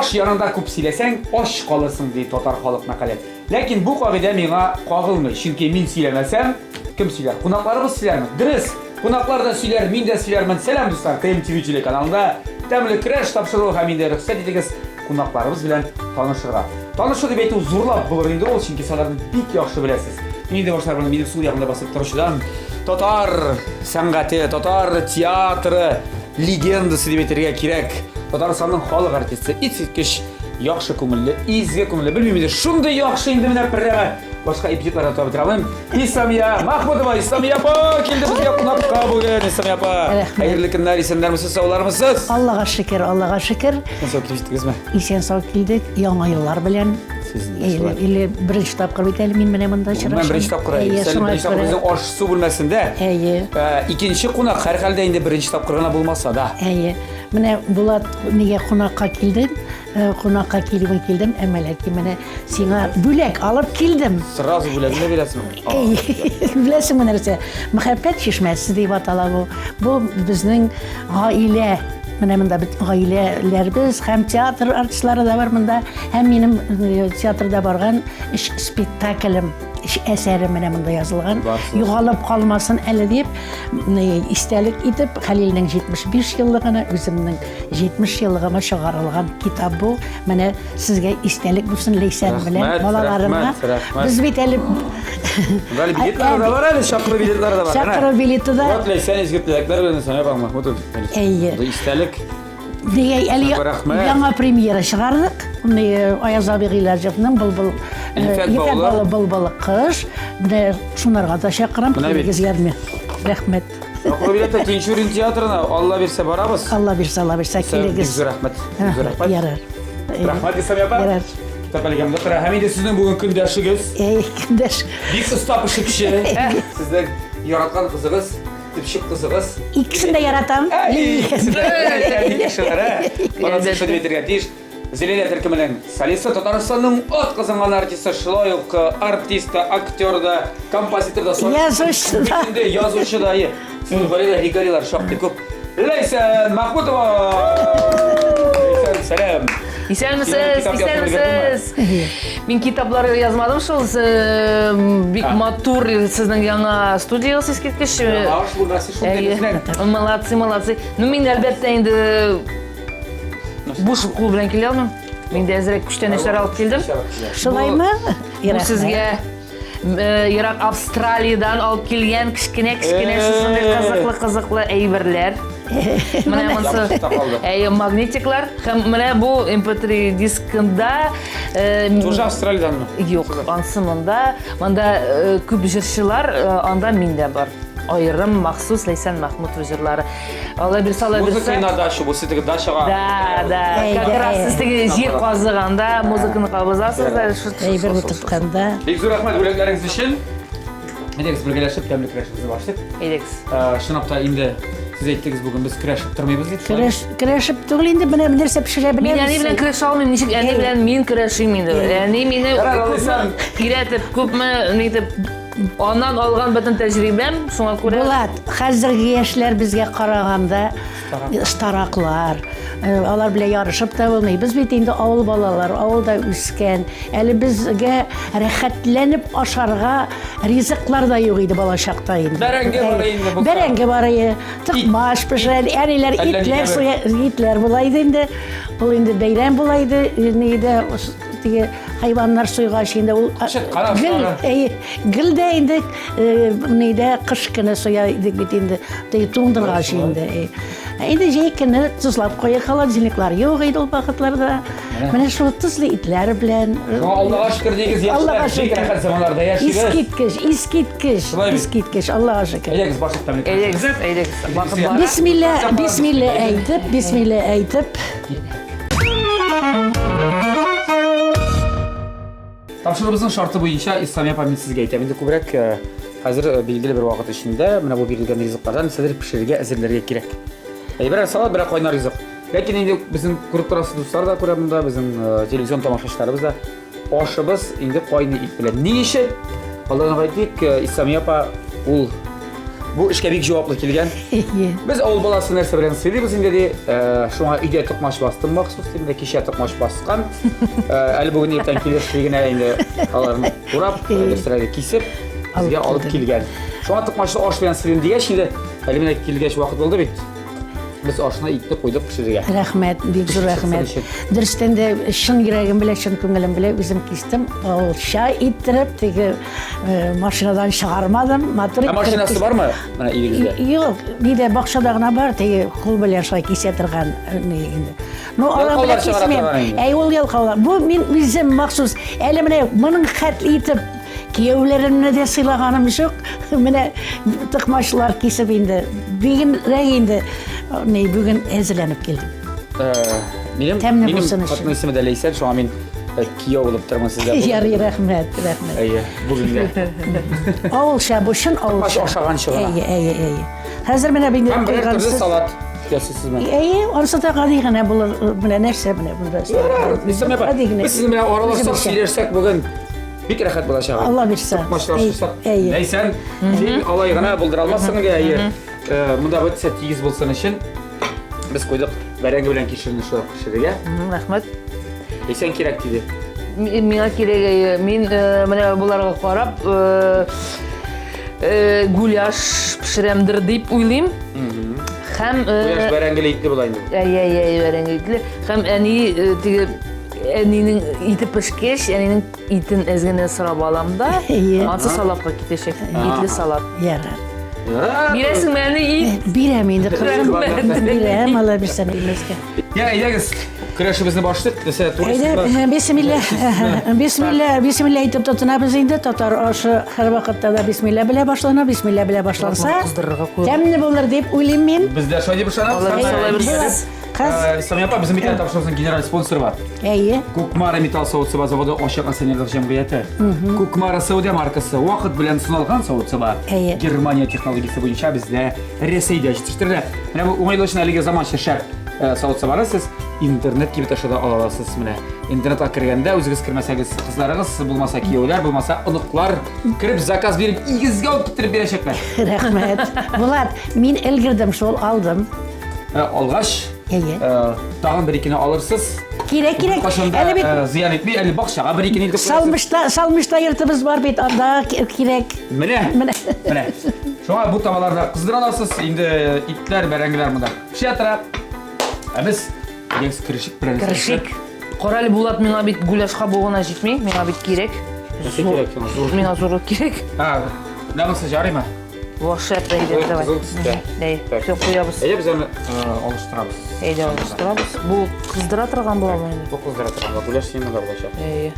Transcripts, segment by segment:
Аш янында күп сөйләсәң, ач калырсың, ди татар халык мәкале. Ләкин бу кагыйдә миңа кагылмый, чөнки мин сөйләмәсәм, кем сөйләр? Кунакларыбыз сөйләрме? Дөрес, кунаклар да сөйләр, мин дә сөйләрмен. Сәлам, дуслар! ТМТV телеканалында Тәмле көрәш тапшыруы һәм инде рөхсәт итегез кунакларыбыз белән танышырга. Танышу дип әйтү зурлап булыр инде ул, чөнки сез аларны бик яхшы беләсез. Мин инде башлармын минем сул ягымда басып торучыдан татар сәнгате, татар театры легендасы дип әйтергә кирәк. Татарстанның халык артисты, искиткеч яхшы күңелле, изге күңелле. Белмим инде, шундый яхшы инде менә прямо башка эпитетлар да табып бетерә алмыйм. Исламия Махмудова, Исламия апа килде безгә кунакка бүген. Исламия апа, хәерле көннәр, исәннәрмесез, саулармысыз? Аллага шөкер, Аллага шөкер. Исән сау килеп җиттегезме? Исән сау килдек, яңа еллар белән. Сезне Или беренче тапкыр бит әле мин менә монда очрашам. Гомумән беренче тапкыр әле. Әйе, шуңа Беренче тапкыр күрә. безнең аш-су бүлмәсендә. Әйе. Икенче кунак һәрхәлдә инде беренче тапкыр гына булмаса да. Әйе. Менә Булат нигә кунакка килдем? Кунакка килүен килдем, әмма ләкин менә сиңа бүләк алып килдем. Сразу бүләкне бирәсеңме? Әйе. Беләсеңме нәрсә? Мәхәббәт чишмәсе дип атала бу. Бу безнең гаилә. Менә монда бит гаиләләребез һәм театр артистлары да бар монда. Һәм минем театрда барган өч спектаклем, өч әсәрем менә монда язылган. Югалып калмасын әле дип, истәлек итеп, Хәлилнең 75 еллыгына, үземнең 70 еллыгыма чыгарылган китап бу. Менә сезгә истәлек булсын, Ләйсән белән балаларыма. Без бит әле Әле билетлары да бар әле, чакыру билетлары да бар. Чакыру билеты да. Вот Ләйсән изге теләкләр белән Сания апа Махмутов. Әйе. Бу истәлек. Дигәй, әле яңа премьера чыгардык. Аяз абый Гыйләҗевнең Былбыл Ефәк баулы Былбыл кыш. Менә шунарга да чакырам, килегез ярме. Рәхмәт. Чакыру билеты Тинчурин театрына, Алла бирсә барабыз. Алла бирсә, Алла бирсә, килегез. Бик зур рәхмәт. Бик зур рәхмәт. Ярар. Рәхмәт, Исламия апа. Ярар. Китап әлегә монда тора. Һәм инде сезнең бүген көндәшегез. Әй, көндәш. Бик оста пешекче. Сезнең яраткан кызыгыз, төпчек кызыгыз. Икесен дә яратам. Икесен дә яратам. Баласы шуны әйтергә тиеш. Зиләлә төркеменең солисты, Татарстанның ат казанган артисты, шулай ук артист та, актер да, композитор да, язучы да. Инде язучы да. Сезнең гаиләдә регалияләр шактый күп. Ләйсән Махмутова! Ләйсән, сәлам! Исәнмесез, исәнмесез. Мин китаплар язмадым шул. Бик матур сезнең яңа студиягез искиткеч. Аш бүлмәсе шундый безнең. Молодцы, молодцы. Ну мин әлбәттә инде Буш кул белән килә алмыйм. Мин дә әзрәк күчтәнәчләр алып килдем. Шулаймы? Бу сезгә э, ерак Австралиядән алып килгән кечкенә-кечкенә шушындый кызыклы-кызыклы әйберләр. Менә монысы әйе, магнитиклар һәм менә бу MP3 дискында э, Тоже Австралиядәнме? Юк, ансы монда. Монда э, күп җырчылар, анда мин дә бар. Аерым махсус Ләйсән Махмутова җырлары. Алай бирсә, алай бирсә. Музыка на дачу, бу сез теге дачага. Да, да. Как раз сез теге җир казыганда музыканы кабызасыз да. Әйбер утыртканда. Бик зур рәхмәт бүләкләрегез өчен. Әйдәгез бергәләшеп тәмле көрәшебезне башлыйк. Әйдәгез. Чынлап та инде сез әйттегез бүген без көрәшеп тормыйбыз дип. Көрәш, көрәшеп түгел инде менә нәрсә пешерә беләбез. Мин әни белән көрәшә алмыйм, ничек әни белән мин көрәшим инде. Әни мине күпме өйрәтеп, күпме нитеп Аннан алган бөтен тәҗрибәм, шуңа күрә. Булат, хәзерге яшьләр безгә караганда остараклар. Э, алар белән ярышып та булмый. Без бит инде авыл балалары, авылда үскән. Әле безгә рәхәтләнеп ашарга ризыклар да юк иде балачакта инде. Бәрәңге бар инде бу. Бәрәңге бар иде. Токмач пешерә, әниләр итләр суя, итләр була иде инде. Ул инде бәйрәм була иде, нидә теге хайваннар суйгач инде ул гел әйе гел дә инде нидә кыш көне суя идек бит инде теге туңдыргач инде инде җәй көне тозлап куя холодильниклар юк иде ул вакытларда менә шул тозлы итләр белән Аллага шөкер дигез яшьләр бик рәхәт заманнарда яшибез искиткеч искиткеч искиткеч Аллага шөкер әйдәгез башлык тәмле әйдәгез әйдәгез бисмилла бисмилла әйтеп бисмилла әйтеп Тапшыруыбызның шарты буенча Исламия апа мин сезгә әйтәм. Инде күбрәк э, хәзер э, билгеле бер вакыт эчендә менә бу бирелгән ризыклардан нәрсәдер пешерергә, әзерләргә кирәк. Әй, берәр салат, берәр кайнар ризык. Ләкин инде безнең күреп торасыз дуслар да күрә монда, безнең э, телевизион тамашачыларыбыз да ашыбыз инде кайный ит белән. Ни өчен? Алдан ук әйтик, Исламия апа ул Бу эшкә бик җаваплы килгән. Без авыл баласы нәрсә белән сыйлыйбыз инде ди. Э, шуңа өйдә токмач бастым махсус ди. Менә кичә токмач баскан. Э, әле бүген иртән килешли генә инде аларны урап, дөресрәге кисеп, безгә алып килгән. Шуңа токмачлы аш белән сыйлыйм дигәч инде, әле менә килгәч вакыт булды бит. Без ашны итне куйдык пешерергә. Рәхмәт, бик зур рәхмәт. Дөрестән дә чын йөрәгем белән, чын күңелем белән үзем кистем. Авылча иттереп, теге э, машинадан чыгармадым, матур Ә машинасы бармы? Менә өегездә. Юк, нидә бакчада гына бар, теге кул белән шулай кисә торган э, ни инде. Ну, алар белән кисмим. Әй, ул ялкаулар. Бу мин үзем махсус. Әле менә моның хәтле итеп Кияүләремне дә сыйлаганым юк. Менә тыкмачлар кисеп инде. Бигрәк инде ни бүген әзерләнеп килдем. Э, минем Тәмле минем булсын өчен. хатыным исеме дә Ләйсән, шуңа мин э, кияү булып тормын сезгә. Ярый, рәхмәт, рәхмәт. Әйе, бүгенгә. Авылча, бу чын авылча. Токмач ашаганчы гына. Әйе, әйе, әйе. Хәзер менә бит Һәм берәр төрле салат ясыйсызмы? Әйе, анысы да гади генә булыр. Менә нәрсә менә монда. Гади генә. Без сезнең белән аралашсак, сөйләшсәк бүген Бик рәхәт булачак. Алла бирсә. Токмачлашсак. Ләйсән, син алай гына булдыра алмассың инде, әйе. Э, монда бөтенесе тигез булсын өчен без куйдык бәрәңге белән кишерне шулай пешерергә. Рәхмәт. Ләйсән кирәк диде. Миңа кирәк, әйе. Мин э, менә боларга карап, э, гуляш пешерәмдер дип уйлыйм. Һәм гуляш бәрәңгеле итле була инде. Әйе, әйе, бәрәңге итле. Һәм әни теге әнинең ите пешкәч, әнинең итен әз генә сорап алам да, ансы салатка китәчәк. Итле салат. Ярар. Бирәсеңме әни ит? Бирәм инде, кызым. Бирәм, Алла бирсә, бирмәскә. Я, әйдәгез, көрәшебезне башлыйк. Десә, Әйдә, бисмилла, бисмилла, бисмилла әйтеп тотынабыз инде. Татар ашы һәрвакытта да бисмилла белән башлана, бисмилла белән башланса, тәмле булыр дип уйлыйм мин. Без дә шулай дип ышанабыз. Кыз. Э, Сания апа, безнең бит тапшыруның генераль спонсоры бар. Әйе. Кукмара металл савыт-саба заводы ачык акционерлык җәмгыяте. Кукмара сәүдә маркасы вакыт белән сыналган савыт-саба. Әйе. Германия технологиясе буенча бездә Рәсәйдә җитештерелә. Менә бу уңайлы өчен әлеге заманча шәп э, савыт-сабаны сез интернет кибет аша да ала аласыз менә. Интернетка кергәндә үзегез кермәсәгез, кызларыгыз, булмаса кияүләр, булмаса оныклар кереп заказ биреп, игезгә алып китереп бирәчәкләр. Рәхмәт. Булат, мин өлгердем шул, алдым. Э, алгач, Әйе. Э, тагын бер икене алырсыз. Кирәк, кирәк. Кашында Әле бит э, зыян итми, әле бакчага бер икене илтеп куясыз. Салмышта, салмышта йортыбыз бар бит, анда кирәк. Менә. Менә. Менә. Шуңа бу табаларда кыздыра аласыз. Инде итләр, бәрәңгеләр монда пешә тора. Ә без әйдәгез керешик берәр. Керешик. Карале, Булат, миңа бит гуляшка бу гына җитми, миңа бит кирәк. Нәрсә кирәк сиңа? Зур. Миңа зуррак кирәк. А, менә монысы жарыймы? Шәп, әйдә, давай. Кызыл төстә. Әй, все, куябыз. Әйдә, без аны э, алыштырабыз. Әйдә, алыштырабыз. Бу кыздыра торган буламы инде? Бу кыздыра торган була. Гуляш синең монда булачак. Әйе.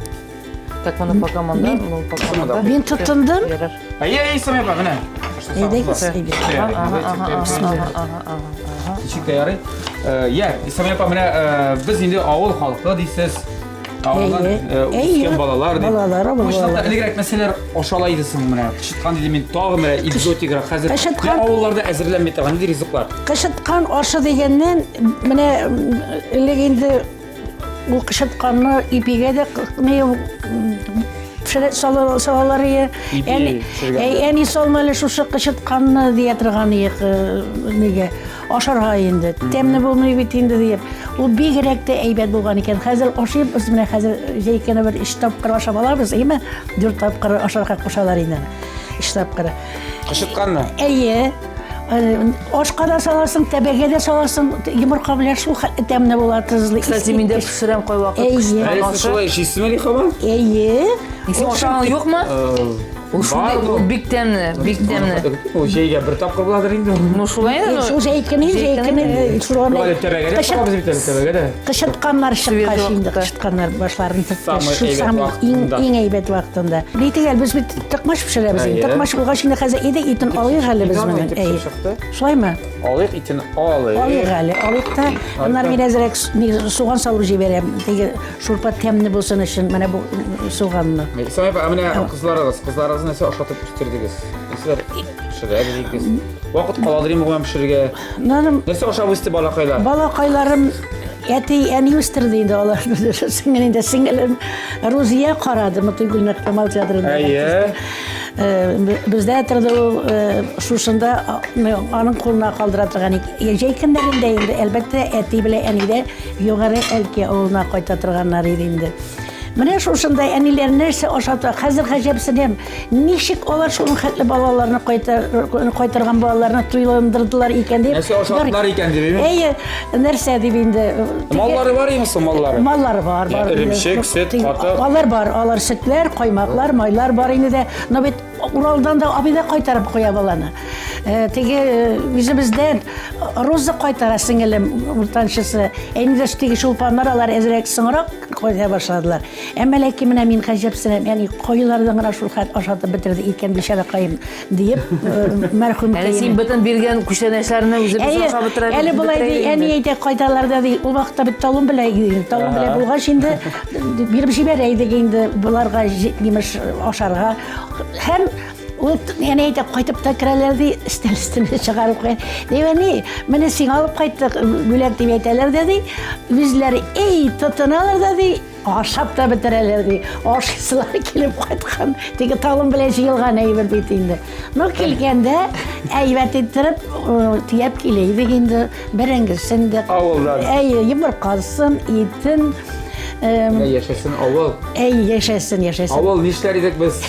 Так, моны пока монда, моны пока монда. Мин тотындым. Ярар. Әйе, әйе, Самия апа, менә. Әйдәгез, әйдә. Ага, ага, ага, ага, ага. Ничек тә ярый. Э, я, Самия апа, менә э, без инде авыл халкы дисез. Авылдан үскән балалар дип. Балалар, авыл балалар. Элегрәк нәрсәләр ашала иде соң менә? Кычыткан диде мин тагын менә экзотиграк хәзер. Кычыткан авылларда әзерләнми торган нинди ризыклар? Кычыткан ашы дигәннән менә элек инде ул кычытканны ипигә дә ни пешерә салалар ие. Әни, әни салма әле шушы кычытканны дия торган ие нигә. Ашарга инде. Тәмле булмый бит инде диеп. Ул бигрәк тә әйбәт булган икән. Хәзер ашыйбыз менә хәзер җәй көне бер өч тапкыр ашап алабыз, әйме? Дүрт тапкыр ашарга кушалар инде. Өч тапкыр. Кычытканмы? Әйе. Ашка да саласың, тәбәгә дә саласың, йомырка белән шул хәтле тәмле була, тозлы. Кстати, мин дә пешерәм кайвакыт кычыткан ашы. Шулай эшлисезме, Лихова? Әйе. Син ашаган юкмы? Ул шундый, ул бик тәмле, бик тәмле. Ул җәйгә бер тапкыр буладыр инде. Ну шулай инде. Шул җәй көне, җәй көне шулай. Әле тәбәгә дә салабыз бит әле тәбәгә дә. Кычытканнар чыккач инде, кычытканнар башларын төрткәч, шул самый иң иң әйбәт вакытында. Ни төгәл, без бит токмач пешерәбез инде. Токмач булгач инде хәзер әйдә итен алыйк әле без моның. Әйе. Шулаймы? Алыйк итен алыйк. Алыйк әле, алыйк та. Аннары мин әзрәк суган салып җибәрәм. Теге шурпа тәмле булсын өчен менә бу суганны. Исламия апа, ә менә кызларыгыз, кызларыгызны нәрсә ашатып үстердегез? Нәрсәләр пешерә белдегез? Вакыт каладыр инде гомумән пешерергә. Наным Нәрсә ашап үсте балакайлар? Балакайларым әти, әни үстерде инде алар. Сеңел инде сеңелем Рузия карады, Мотыйгөл Камал театрында. Әйе. Бездә торды ул шушында аның кулына калдыра торган идек. Җәй көннәрендә инде, әлбәттә, әти белән әни дә Югары Әлки авылына кайта торганнар иде инде. Менә шушында әниләр нәрсә ашата, хәзер гаҗәпсенәм, ничек алар шуның хәтле балаларны кайтарган балаларны туйландырдылар икән дип. Нәрсә ашаттылар икән дип, әйе? Әйе, нәрсә дип инде. Маллары бар име соң, маллары? Маллары бар, бар. Эремчек, сөт, катык. Алар бар, алар сөтләр, каймаклар, майлар бар инде дә. Но бит Уралдан да абый да кайтарып куя баланы. Э, теге э, үзебездән Роза кайтара сеңелем уртанчысы. Ә инде теге чулпаннар алар әзрәк соңрак кайта башладылар. Әмма ләкин менә мин гаҗәпсенәм, әни кайлардан гына шул хәл ашатып бетерде икән бичаракаем диеп, э, мәрхүм. Әле син бөтен биргән күчтәнәчләрне үзебез ашап бетерә. Әле болай ди, әни әйтә кайталар да ди, ул вакытта бит талон белә, талон белә булгач инде биреп җибәрә идек инде боларга имеш ашарга. Һәм ул әни әйтә, кайтып та керәләр ди, өстәл өстенә чыгарып куя. Ди, әни, менә сиңа алып кайттык, бүләк дип әйтәләр дә ди. Үзләре эй тотыналар да ди, ашап та бетерәләр ди. Ашыйсылар килеп кайткан. Теге талым белән җыелган әйбер бит инде. Ну, килгәндә әйбәт иттереп төяп килә идек инде. Бәрәңгесен дә. Авылдан. Әйе, йомыркасын, итен. Менә яшәсен авыл. Әй, яшәсен, яшәсен. Авыл нишләр идек без?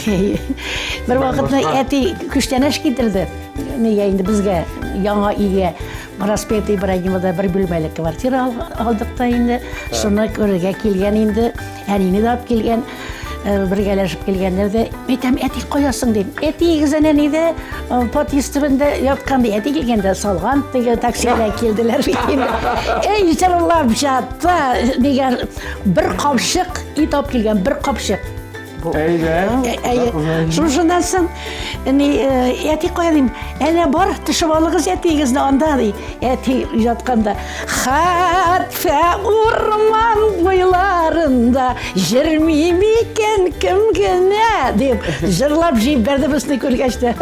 Бер вакытны әти күчтәнәч китерде. Нигә инде безгә яңа өйгә проспект Ибрагимовда бер бүлмәле квартира алдык та инде. Шуны күрергә килгән инде. Әнине дә алып килгән. Бергәләшеп килгәннәр дә, әйтәм, әти каясың дим. Әтиегез әнә нидә, подъезд төбендә яткан ди. Әти килгәндә салган теге таксида килделәр бит инде. Эй, җырлап ятты дигән бер капчык ит алып килгән, бер капчык. Әйдә. Әйе. Шушыннан соң, ни, әти кая дим, әнә бар, төшеп алыгыз әтиегезне анда ди. Әти ятканда, хәтфә урман буйларында җырмый микән кем генә дип җырлап җибәрде безне күргәч тә.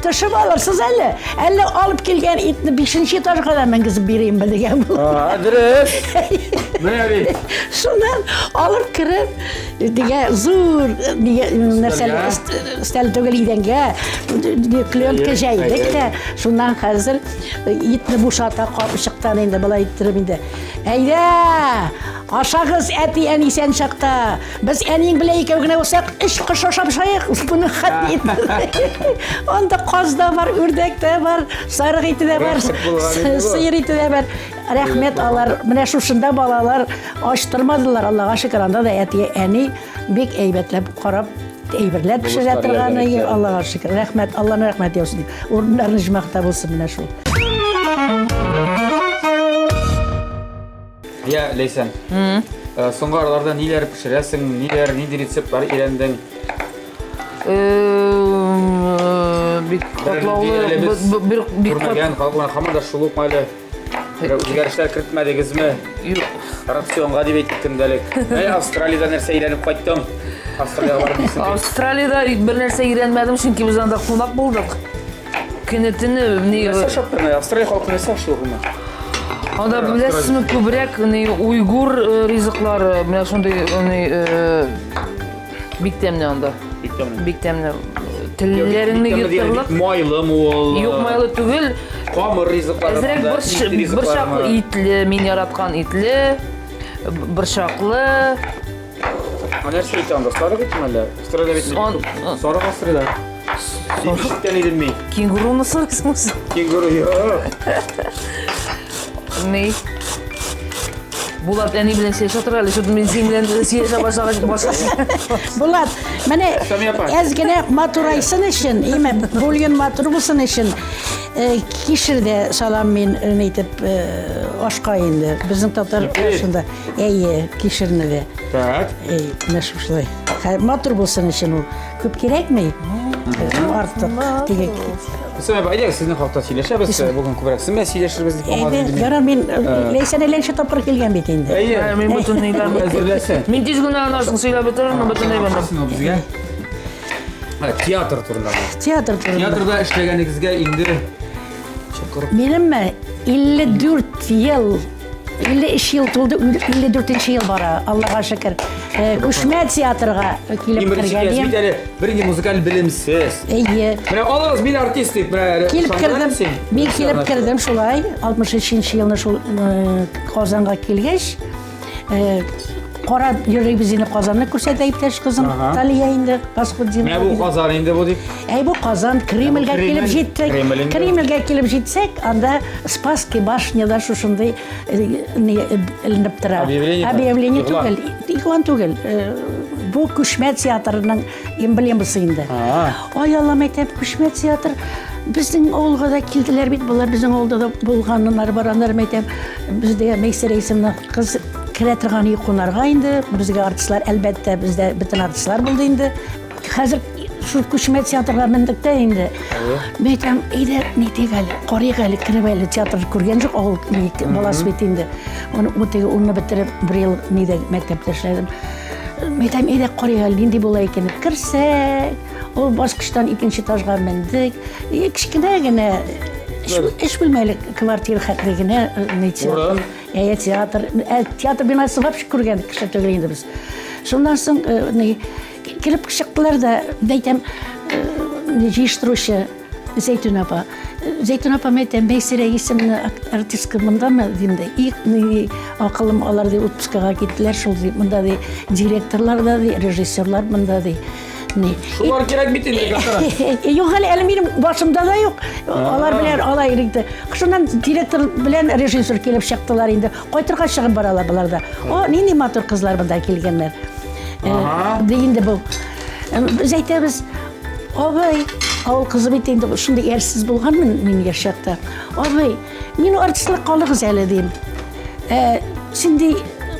Төшеп алырсыз әле. Әллә алып килгән итне бишенче этажга да менгезеп биримме дигән бу. Дөрес. Менә бит. Шуннан алып кереп, дигә зур нигә нәрсә өстәл түгел идәнгә клеенка җәйдек тә, шуннан хәзер итне бушата капчыктан инде болай иттереп инде. Әйдә, ашагыз әти әни исән чакта. Без әниең белән икәү генә булсак, өч кош ашап шаек. Моны хәт ит. Анда каз да бар, үрдәк тә бар, сарык ите дә бар, сыер ите дә бар. Рәхмәт алар. Менә шушында балалар ач тормадылар, Аллага шөкер, анда да әти, әни бик әйбәтләп карап әйберләр пешерә торган, Аллага шөкер. Рәхмәт, Алланың рәхмәте яусын. Урыннары оҗмахта булсын менә шул. Я, Ләйсән. Э, соңгы араларда ниләр пешерәсең, ниләр, нинди рецептлар өйрәндең? Э, бик катлаулы, бик күрмәгән халык белән һаман да шул ук әле. Үзгәрешләр кертмәдегезме? Юк. Рационга дип әйтик көндәлек. Әй, Австралиядә нәрсә өйрәнеп кайттың? Австралиягә барып дисең. Австралиядә бер нәрсә өйрәнмәдем, чөнки без анда кунак булдык. Көне-төне ни Нәрсә ашап тормай? Австралия халкы нәрсә ашый гомумән? Анда беләсезме, күбрәк ни уйгур э, ризыклары, менә шундый э, ни э, бик тәмле анда. Бик тәмле. Бик тәмле. Телләреңне йотырлык. Майлымы ул? Юк, майлы түгел. Камыр ризыклары. Әзрәк борщ, борчаклы итле, мин яраткан итле, борчаклы. А нәрсә ите анда? Сарык итеме әллә? Австралия бит сарык асрыйлар. Дип ишеткән идем мин. Кенгуруны сорыйсыңмы син? Кенгуру юк. Ни? Булат әни белән сөйләшә тор әле, шуны мин синең белән сөйләшә башлагач башка. Булат, менә әз генә матурайсын өчен, име, бульон матур булсын өчен, э, кишер дә салам мин әйтеп э, ашка инде. Безнең татар ашында. Әйе, кишерне дә. Так. Әй, менә шушылай. Матур булсын өчен ул. Күп кирәкми. Артык теге. Сәмә, әйдәгез, сезнең хакта сөйләшәбез. Бүген күбрәк сез белән сөйләшербез дип аңладым инде. Ярар, мин Ләйсән әллә тапкыр килгән бит инде. Әйе. Мин бөтен ниләрне әзерләсә. Мин тиз генә анасын сөйләп бетерермен бөтен әйберне. Безгә театр турында. Театр турында. Театрда эшләгәнегезгә инде чакырып. Минемме 54 ел 53 ел тулды, 54 ел бара, Аллага шөкер. Э, күчмә театрга килеп кергән. Мин бит әле бернинди музыкаль белемсез. Әйе. Менә алыгыз, мин артист дип, менә әле килеп кердем. Мин килеп кердем шулай 63 елны шул э, Казанга килгәч, э, карап йөрибез инде Казанны күрсәтә иптәш кызым Талия инде Пасхуддин. Менә бу Казан инде бу дип. Әй бу Казан Кремльгә килеп җиттек. Кремльгә килеп җитсәк, анда Спасский башняда шушындый эленеп тора. Объявление түгел, игълан түгел. Бу күчмә театрының эмблемасы инде. Ай Аллам әйтәм, күчмә театр безнең авылга да килделәр бит, болар безнең авылда да булганнар бар, аннары әйтәм, бездә Мәйсәрә исемле кыз керә торган өй кунарга инде, безгә артистлар, әлбәттә, бездә бөтен артистлар булды инде. Хәзер шул күчмә театрга мендек тә инде. Мин әйтәм, әйдә, нитик әле, карыйк әле, кереп әле, театр күргән юк, авыл баласы бит инде. Аны теге унны бетереп, бер ел нидә мәктәптә эшләдем. Мин әйтәм, әйдә, карыйк әле, нинди була икән дип. Керсәк, ул баскычтан икенче этажга мендек. Кечкенә генә өч бүлмәле квартира хәтле генә ни театр. Әйе, театр. Театр бинасы вообще күргән кеше түгел инде без. Шуннан соң ни Килеп чыктылар да, әйтәм, җыештыручы Зәйтүн апа. Зәйтүн апа, әйтәм, Мәйсәрә исемле артистка мондамы дим дә. И, акылым, алар ди отпускага киттеләр шул ди. Монда ди директорлар да ди, режиссерлар монда ди. Ни. Шулар кирәк бит инде, как Юк әле, әле минем башымда да юк. Алар белән алай инде. Шуннан директор белән режиссер килеп чыктылар инде. Кайтырга чыгып баралар болар да. О, нинди матур кызлар монда килгәннәр. Ди инде бу. Без әйтәбез, абый, авыл кызы бит инде шундый әрсез булганмын мин яшь чакта. Абый, мин артистлык калыгыз әле дим. Син ди,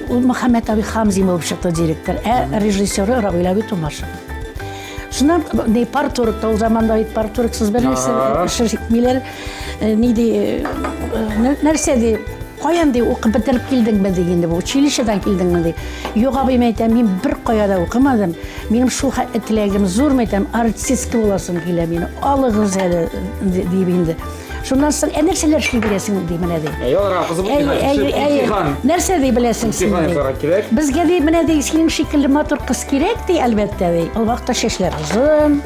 ул Мөхәммәт абый Хамзин булып чыкты директор, ә режиссеры Равил абый Тумашев. Шуннан не парторг та ул заманда бит парторгсыз бер нәрсә эш итмиләр. Ни ди, нәрсә ди, каян ди укып бетереп килдеңме ди инде бу училищедан килдеңме ди. Юк абый, мин әйтәм, мин бер кая да укымадым. Минем шул хәтле теләгем зур, мин әйтәм, артистка буласым килә мине. Алыгыз әле дип инде. Шуннан соң, ә нәрсәләр эшли беләсең ди менә ди. Әй, аларга кызып имтихан. Нәрсә ди беләсең син ди. Кирәк. Безгә ди менә ди синең шикелле матур кыз кирәк ди, әлбәттә ди. Ул вакытта чәчләр озын,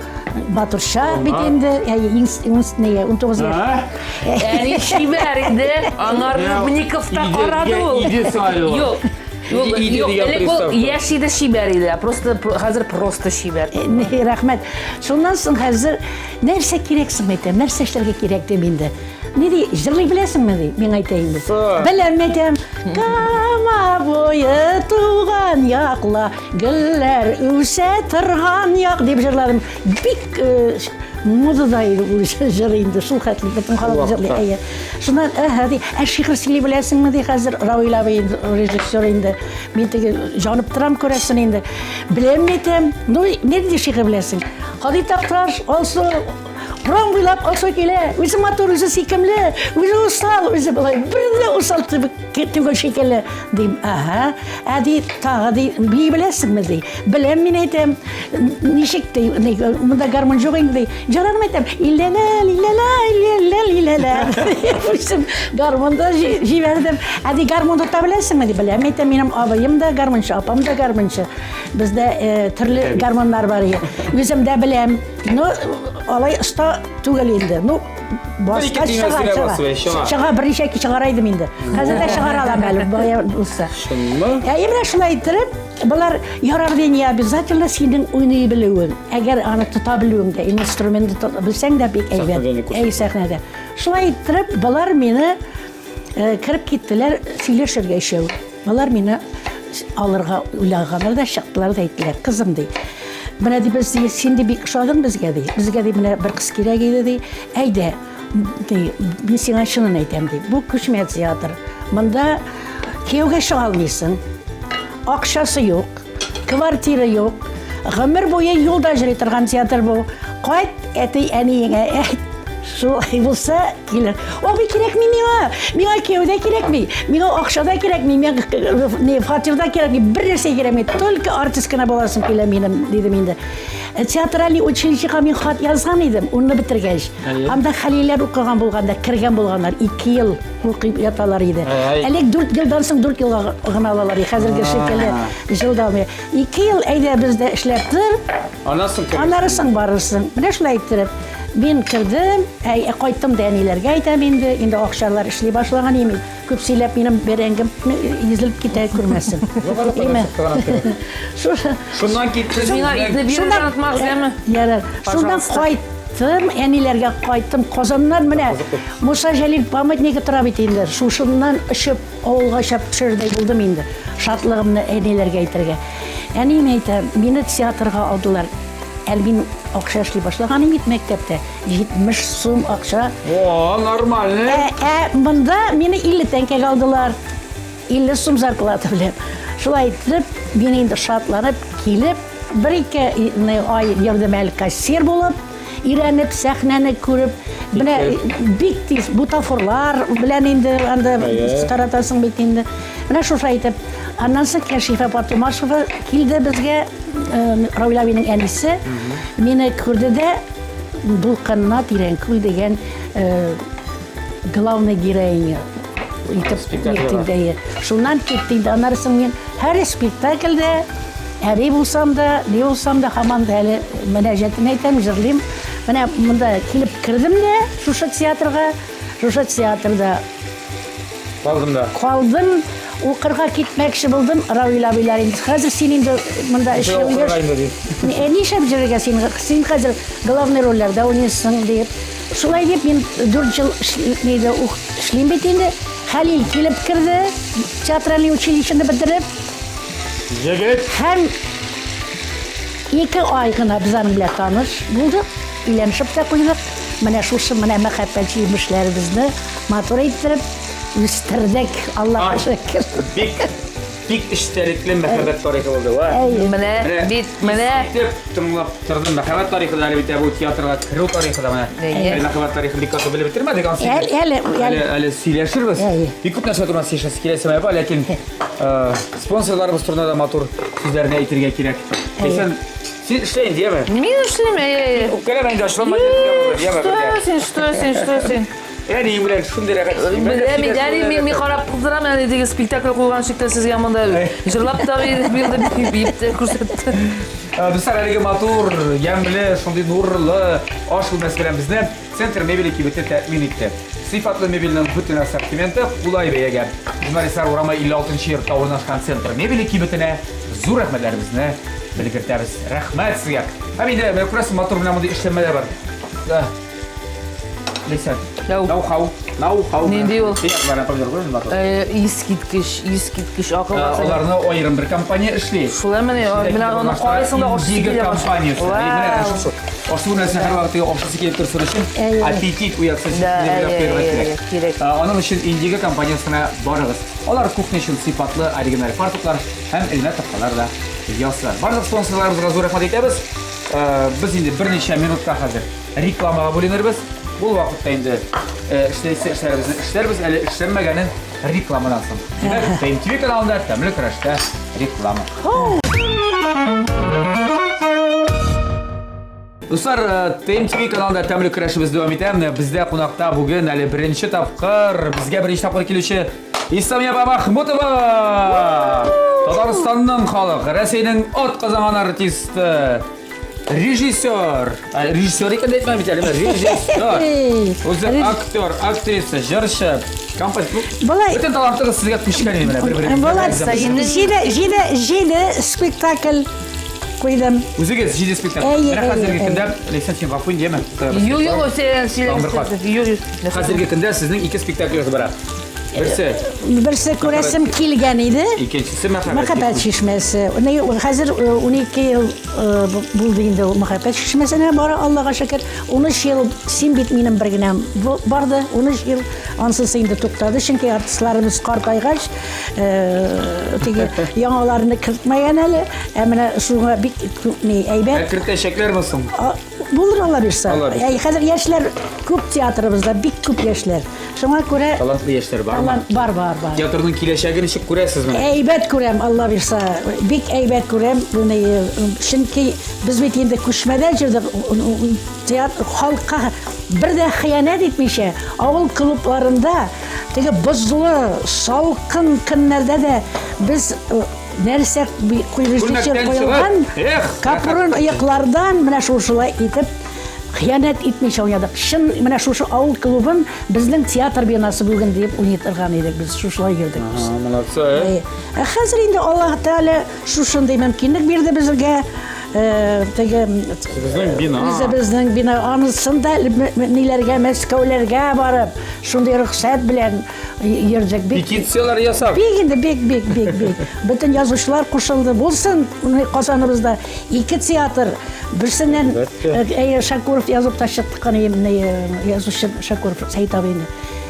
матур чак бит инде. Әй, 19 яшь. Әни чибәр иде. Аңар Рыбников та карады ул. Иде соң әле ул. Юк. Юк, юк, элек ул яшь иде, чибәр иде. Просто хәзер просто чибәр. Рәхмәт. Шуннан соң хәзер Нәрсә кирәк соң әйтәм, нәрсә эшләргә кирәк дим инде. Ни ди, җырлый беләсеңме ди, миңа әйтә инде. Беләм әйтәм. Кама буе туган якла, гөлләр үсә торган як дип җырладым. Бик э, модада иде ул җыр инде, шул хәтле бөтен халык җырлый. Әйе. Шуннан, әһә ди, ә шигырь сөйли беләсеңме ди хәзер Равил абый инде, режиссер инде. Мин теге җанып торам күрәсең инде. Беләм әйтәм. Ну, нинди шигырь беләсең? Һади Такташ, Алсу, урам буйлап Алсу килә. Үзе матур, үзе сөйкемле, үзе усал, үзе болай бер дә усал түгел шикелле. Дим, ага. Ә ди, тагы ди, бии беләсеңме ди. Беләм мин әйтәм. Ничек ди, монда гармун юк инде ди. Җырарым әйтәм. Иләлә, иләлә, иләлә, иләлә. Үзем гармунда җибәрдем. Ә ди, гармун тота беләсеңме ди. Беләм әйтәм, минем абыем да гармунчы, апам да гармунчы. Бездә э, төрле гармоннар бар иде. Үзем дә беләм. Ну, алай оста түгел инде. Ну, башка чыга, чыга. Чыга, берничә чыгара идем инде. Хәзер дә чыгара алам әле, бая булса. Чынмы? Ә менә шулай иттереп, болар ярар ди, не обязательно синең уйный белүең. Әгәр аны тота белүең дә, инструментны тота белсәң дә бик әйбәт. Әй, сәхнәдә. Шулай иттереп, болар мине э, кереп киттеләр сөйләшергә өчәү. Алар мине алырга уйлаганнар да чыктылар да әйттеләр, кызым ди. Менә ди без ди, син ди бик ошадың безгә ди. Безгә ди менә бер кыз кирәк иде ди. Әйдә, ди, мин сиңа чынын әйтәм ди. Бу күчмә театр. Монда кияүгә чыга алмыйсың. Акчасы юк, квартира юк. Гомер буе юлда йөри торган театр бу. Кайт, әти әниеңә әйт. Шулай булса, килер. Абый кирәкми миңа. Миңа кияү дә кирәкми. Миңа акча да кирәкми. Миңа не, фатир да кирәкми. Бер нәрсә кирәкми. Только артист кына буласым килә минем, дидем инде. Э, театральный училищега мин хат язган идем, унны бетергәч. Анда Хәлиләр укыган булганда, кергән булганнар. 2 ел укып яталар иде. Элек 4 елдан соң 4 елга гына алалар. Хәзерге шикелле ел да алмый. 2 ел әйдә бездә эшләп тор. Аннан соң керерсең. Аннары соң барырсың. Менә шулай иттереп. Мин кердем, әй, кайттым да әниләргә әйтәм инде, инде акчалар эшли башлаган имин. Күп сөйләп минем бәрәңгем изелеп китә күрмәсен. Шуннан китте. Миңа итне бирергә онытмагыз, яме? Ярар. Шуннан кайттым, әниләргә кайттым. Казаннан менә Муса Җәлил памятнигы тора бит инде. Шушыннан очып авылга чап төшердәй булдым инде. Шатлыгымны әниләргә әйтергә. Әнием әйтә, мине театрга алдылар. Әле мин акча эшли башлаган идем бит мәктәптә. 70 сум акча. О, нормально. Ә, ә монда мине 50 тәңкәгә алдылар. 50 сум зарплата белән. Шулай итеп, мин инде шатланып килеп, бер-ике ай йөрдем әле кассир булып, өйрәнеп, сәхнәне күреп, менә бик тиз бутафорлар белән инде анда таратасың бит инде. Менә шулай итеп, аннан соң Кәшифә апа Тумашева килде безгә, Равил абиның әнисе. Мине күрде дә, Дулкынна тирән күл дигән главный героиня итеп спектакльдә. Шуннан китте инде. Аннары соң мин һәр спектакльдә әби булсам да, ни булсам да, һаман да әле мөнәҗәтен әйтәм, җырлыйм. Менә монда килеп кердем дә шушы театрга, шушы театрда Калдым да. Калдым, укырга китмәкче булдым, Равил абыйлар инде. Хәзер син инде монда эшли Укырга инде дип. Ә нишләп йөрергә син? Син хәзер главный рольләрдә уйныйсың дип. Шулай дип мин 4 ел нидә эшлим бит инде. Хәлил килеп керде, театральный училищены бетереп. Егет. Һәм 2 ай гына без аның белән таныш булдык, өйләнешеп тә куйдык. Менә шушы менә мәхәббәт җимешләребезне матур иттереп үстердек, Аллага шөкер. Бик бик эчтәлекле мәхәббәт тарихы булды, ва. Менә бит, менә. Итеп тыңлап тордым. Мәхәббәт тарихы да әле бит бу театрга керү тарихы да менә. Әле мәхәббәт тарихын бик каты белеп бетермәдек ансы. Әле, әле, әле, әле сөйләшербез. Бик күп нәрсә турында сөйләшәсе килә Сәмәй апа, ләкин спонсорларыбыз турында да матур сүзләрне әйтергә кирәк. Син Син эшлә инде, яме? Мин эшлим, әйе, әйе. Үпкәләмә инде, ачуланма. Что син, что син, что син? Әнием белән шундый рәхәт. Беләм, әни, мин мин карап торам, әни теге спектакль куйган шикелле сезгә монда җырлап та бирде, биеп тә күрсәтте. Дуслар, әлеге матур, ямьле, шундый нурлы аш бүлмәсе белән безне Центр мебели кибете тәэмин итте. Сыйфатлы мебельнең бөтен ассортименты кулай бәягә. Журналистлар урамы 56 нчы йортта урнашкан Центр мебели кибетенә зур рәхмәтләребезне белгертәбез. Рәхмәт сезгә. Һәм инде менә күрәсез, матур менә мондый эшләнмәләр бар. Да. Ләйсән. Ноу-хау. Ноу-хау. Нинди ул? Э, искиткеч, искиткеч акыл. Э, аларны аерым бер компания эшли. Шулай мени, менә аны карыйсың да ашыйсы килә. компаниясе. Менә Ашлы нәрсә һәрвакыт ашысы килеп торсын өчен аппетит уятсын өчен кирәк. Аның өчен Индиго компаниясенә барыгыз. Алар кухня өчен сыйфатлы оригиналь фартуклар һәм элмә такталар да ясыйлар. Барлык спонсорларыбызга зур рәхмәт әйтәбез. Без инде берничә минутка хәзер рекламага бүленербез. Бу вакытта инде эшләйсе эшләребезне эшләрбез, әле эшләнмәгәнен рекламадан соң. Димәк, ТМТВ каналында тәмле көрәштә реклама. Дуслар, ТМТВ каналында тәмле көрәшебез дәвам итә. Бездә кунакта бүген әле беренче тапкыр, безгә беренче тапкыр килүче Исламия апа Махмутова! Татарстанның халык, Рәсәйнең ат казанган артисты, режиссер. Режиссер икән дә әйтмәм бит әле, режиссер. Үзе актер, актриса, җырчы, композитор. Болай. Бөтен талантыгыз сезгә күчкән инде менә бер-бер. Болай җиде, җиде, җиде спектакль куйдым. Үзегез җиде спектакль. Менә хәзерге көндә, Ләйсән, син гафу инде, яме. Юк, юк, син сөйләгез. Юк, юк. Хәзерге көндә сезнең ике спектаклегез бара. Берсе. Берсе күрәсем килгән иде. Икенчесе мәхәббәт. Мәхәббәт чишмәсе. Хәзер 12 ел булды инде ул мәхәббәт чишмәсенә бара, Аллага шөкер. 13 ел син бит минем бер генәм барды. 13 ел ансысы инде туктады, чөнки артистларыбыз картайгач, теге яңаларны кертмәгән әле. Ә менә шуңа бик ни әйбәт. Ә кертәчәкләрме соң? Булыр Алла бирса. Алла бирса. Әй, хәзер яшьләр күп театрыбызда, бик күп яшьләр. Шуңа күрә Талантлы яшьләр бармы? талант бар, бар, бар. Театрның киләчәген ничек күрәсез менә? Әйбәт күрәм, Алла бирса, бик әйбәт күрәм. Менә, чөнки без бит инде күчмәдә йөрдек, театр халыкка бер дә хыянәт итмичә, авыл клубларында теге бозлы, салкын көннәрдә дә без нәрсә режиссер куелган, капрон оеклардан менә шушылай итеп хыянәт итмичә уйнадык. Чын менә шушы авыл клубын безнең театр бинасы бүген дип уйный торган идек без, шушылай йөрдек без. Молодцы. Э? Ә хәзер инде Аллаһ Тәгалә шушындый мөмкинлек бирде безгә. Теге безнең бина. Үзебезнең бина анысын да ниләргә, Мәскәүләргә барып, шундый рөхсәт белән йөрдек. Бик Петицияләр ясап. Бик инде, бик, бик, бик, бик. Бөтен язучылар кушылды. Булсын Казаныбызда ике театр. Берсеннән әйе, Шакуров язып та чыккан язучы Шакуров Сәет абыйны.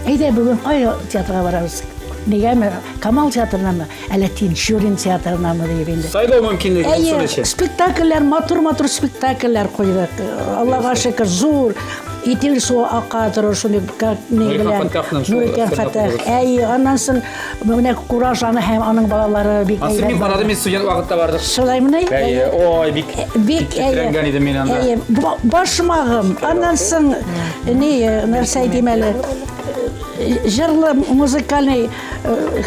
Әйдә, бүген кая театрга барабыз? Нигәме? Камал театрынамы? Әллә Тинчурин театрынамы диеп инде. Сайлау мөмкинлеге булсын өчен. Спектакльләр, матур-матур спектакльләр куйдык. Аллага шөкер, зур. Итил суы ака торыр, шуны ни белән. Нурикан Фәттах. Әйе, аннан соң менә Куражаны һәм аның балалары бик әйбәт. Ансы мин карадым, мин студент вакытта бардык. Шулаймыни? Әйе, ой, бик бик тетрәнгән идем мин анда. Әйе, башмагым. Аннан соң ни, нәрсә әйтим әле? Җырлы музыкальный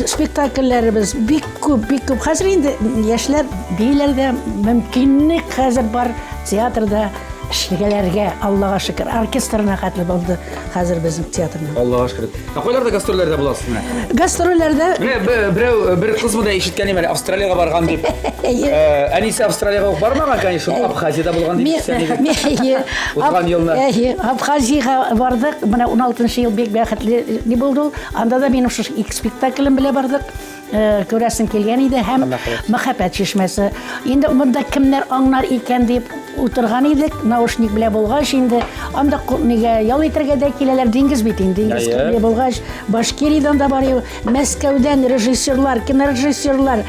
спектакльләребез бик күп, бик күп. Хәзер инде яшьләр бииләр дә, мөмкинлек хәзер бар театрда эшләгәләргә, Аллага шөкер. Оркестрына хәтле булды хәзер безнең театрның. Аллага шөкер. Ә кайларда гастрольләрдә буласыз менә? Гастрольләрдә Менә берәү бер кыз монда ишеткән идем әле, Австралиягә барган дип. Әнисе Австралиягә ук бармаган, конечно, Абхазиядә булган дип ишеткән идем. Узган елны. Әйе, Абхазиягә бардык. Менә 16 ел бик бәхетле ни булды ул. Анда да минем шушы ике спектаклем белән бардык. Күрәсем килгән иде һәм Мәхәббәт чишмәсе. Инде монда кемнәр аңнар икән дип утырган идек, наушник белән булгач инде анда нигә ял итәргә дә киләләр, диңгез бит инде, диңгез күле булгач, Башкириядән дә бар, Мәскәүдән режиссерлар, кинорежиссерлар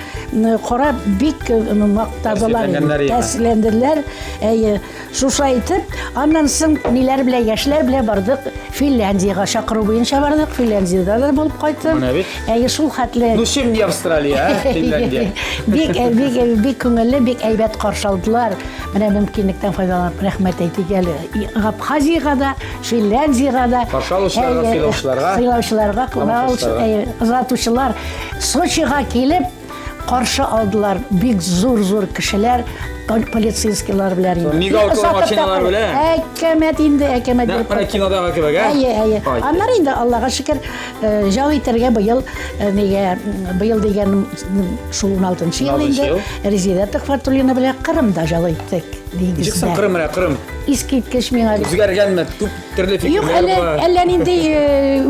карап бик мактадылар, тәэсирләнделәр. Әйе. Шушылай итеп, аннан соң ниләр белән, яшьләр белән бардык Финляндиягә чакыру буенча бардык, Финляндиядә дә булып кайттым. Менә бит. Әйе, шул хәтле. Ну, чем не Австралия, а? Финляндия. Бик, э, бик, э, бик күңелле, бик әйбәт каршы алдылар. Менә мөмкинлектән файдаланып рәхмәт әйтик әле. Абхазиягә дә, Финляндиягә дә. Каршы алучыларга, сыйлаучыларга. Сыйлаучыларга, озатучылар. Сочига килеп, Каршы алдылар бик зур-зур кешеләр, полицейскийлар белән инде. Мигалкалы машиналар белән. Әкәмәт инде, әкәмәт. Нәкъ менә кинодагы кебек, ә? Әйе, әйе. Аннары инде Аллага шөкер, ял итәргә быел нигә, быел дигән шул 16 ел инде Резеда Төхфәтуллина белән Кырымда ял иттек. Ничек соң Кырым менә, Кырым? Искиткеч миңа. Үзгәргәнме? Күп төрле фикерләр Юк, әллә, әллә нинди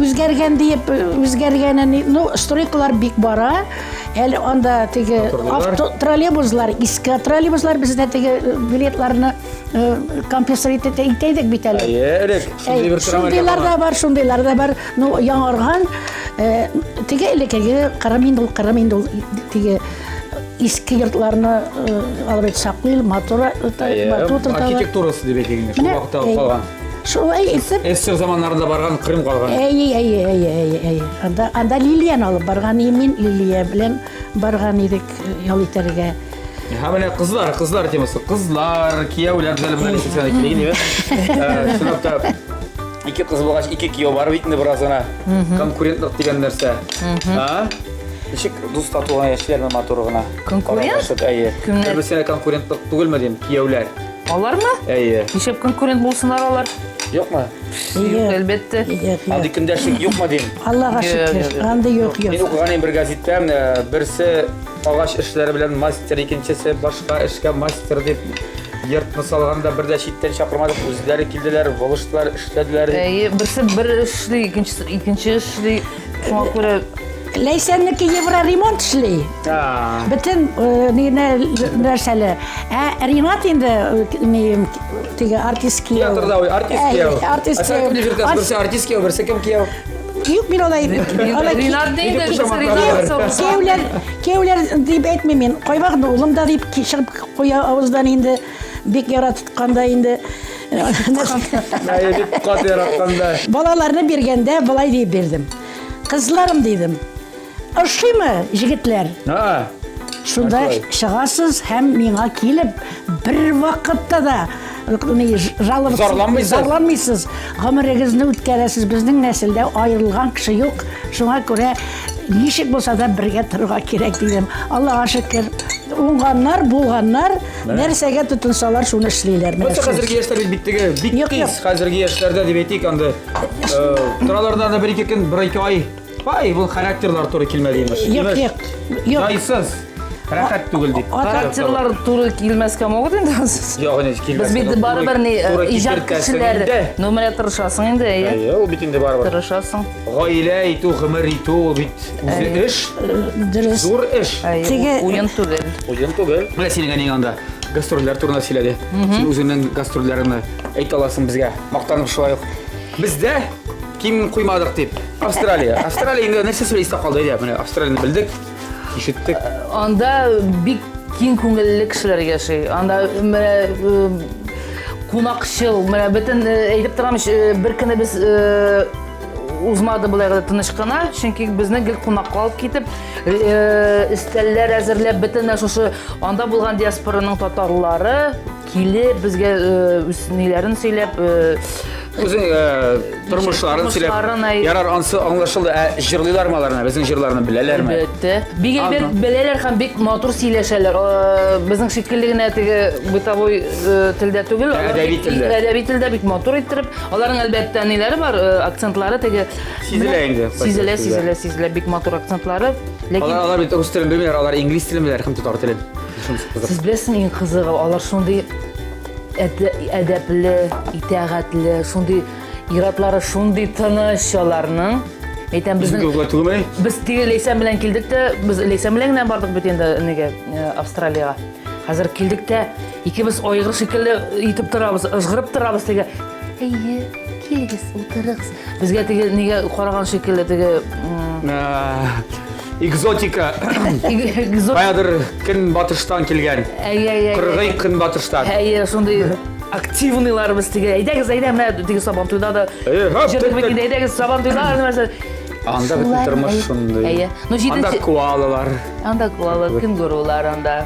үзгәргән диеп, үзгәргәнен, ну, стройкалар бик бара. Әле анда теге авто троллейбуслар, иске троллейбуслар бездә теге билетларны компрессор итә идек бит әле. Әйе, элек шундый бер Шундыйлар да бар, шундыйлар да бар. Ну, яңарган теге элеккеге Кырым инде ул, Кырым инде ул теге иске йортларны алып саклый, матур матур тоталар. Архитектурасы дип әйтик инде, шул вакытта калган. Шулай итеп. СССР заманнарында барган Крым калган. Әйе, әйе, әйе, әйе, әйе. Анда, анда Лилияне алып барган идем мин, Лилия белән барган идек ял итәргә. Һәм менә кызлар, кызлар темасы. Кызлар, кияүләр белән менә ничек сәнә килгән иде. Чынлап та ике кыз булгач, ике кияү бар бит инде бераз гына. Конкурентлык дигән нәрсә. А? Ничек дус тату гына яшиләрме матур гына? Конкурент? Әйе. Бер-берсенә конкурентлык түгелме дим, кияүләр. Алармы? Әйе. Нишләп конкурент булсыннар алар? Юкмы? Юк, әлбәттә. Андый көндәшлек юкмы дим? Аллага шөкер, андый юк, юк. Мин укыган идем бер гәзиттә, берсе агач эшләре белән мастер, икенчесе башка эшкә мастер дип йортны салганда бер дә читтән чакырмадык, үзләре килделәр, булыштылар, эшләделәр. Әйе, берсе бер эшли, икенчесе икенче эшли. Шуңа күрә Ләйсәннеке евроремонт эшли. Бөтен нигенә нәрсәле. Ә Ринат инде ни теге артист кияү. Театрда ой, артист кияү. Артист кияү. Берсе артист кияү, берсе кем кияү? Юк, мин алай алай Ринат инде Кияүләр, кияүләр дип әйтмим мин. Кайвакыт улым да дип чыгып куя авыздан инде. Бик яратканда инде. Әйе, бик каты яратканда. Балаларны биргәндә болай дип бирдем. Кызларым дидем. Ошыймы, җегетләр? А. Шунда чыгасыз һәм миңа килеп бер вакытта да жаловаться зарланмыйсыз. Зарланмыйсыз. Гомерегезне үткәрәсез. Безнең нәселдә аерылган кеше юк. Шуңа күрә ничек булса да бергә торырга кирәк дидем. Аллага шөкер, уңганнар, булганнар, нәрсәгә тотынсалар, шуны эшлиләр. Менә хәзерге яшьләр бит теге бик тиз хәзерге яшьләрдә дип әйтик, анда э, торалар да бер-ике көн, бер-ике ай. Ай, бу характерлар туры килмәде имеш. Юк, юк. Юк. Җайсыз. Рәхәт түгел дип. Характерлар туры килмәскә могут инде. Юк, инде килмәскә. Без бит барыбер ни иҗат кешеләре. Ну, менә тырышасың инде, әйе. Әйе, ул бит инде барыбер. Тырышасың. Гаилә итү, гомер итү ул бит үзе эш. Дөрес. Зур эш. Теге уен түгел. Уен түгел. Менә синең әниең анда гастрольләр турында сөйләде. Син үзеңнең гастрольләреңне әйтә аласың безгә. Мактанып шулай ук. Бездә ким куймадык дип. Австралия. Австралия инде нәрсә сөйләй истә калды әйдә. Менә Австралияне белдек, ишеттек. Анда бик киң күңелле кешеләр яши. Анда менә кунакчыл, менә бөтен әйтеп торам, бер көне без узмады болай гына тыныч кына, чөнки безне гел кунакка алып китеп, өстәлләр әзерләп, бөтен шушы анда булган диаспораның татарлары килеп безгә үз ниләрен сөйләп, Үзең тормышларын сөйләп. Ярар, ансы аңлашылды. Ә җырлыйлармы алар? Безнең җырларны беләләрме? Әлбәттә. Бик әйбәт беләләр һәм бик матур сөйләшәләр. Безнең шикелле генә теге бытовой телдә түгел, әдәби телдә. Әдәби телдә бик матур иттереп. Аларның әлбәттә ниләре бар, акцентлары теге сизелә инде. Сизелә, сизелә, сизелә, бик матур акцентлары. Ләкин алар, алар бит рус телен белмиләр, алар инглиз телен беләләр һәм татар телен. Сез беләсезме, иң кызыгы, алар шундый әдәпле, итагатьле, шундый иратлары шундый тыныч аларның. Әйтәм, безнең түгелме? Без теге Ләйсән белән килдек тә, без Ләйсән белән генә бардык бит инде нигә, Австралиягә. Хәзер килдек тә, икебез айгыр шикелле итеп торабыз, ыжгырып торабыз теге. Әйе, килегез, утырыгыз. Безгә теге нигә караган шикелле теге экзотика. Каядыр көнбатыштан килгән. Әйе, әйе. Кыргый көнбатыштан. Әйе, шундый активныйлар без теге. Әйдәгез, әйдә, менә теге Сабантуйда да. Җырдык бит инде, әйдәгез, Сабантуйда нәрсә. Анда бөтен тормыш шундый. Әйе. Ну, җиденче... Анда коалалар. Анда коала, кенгурулар анда.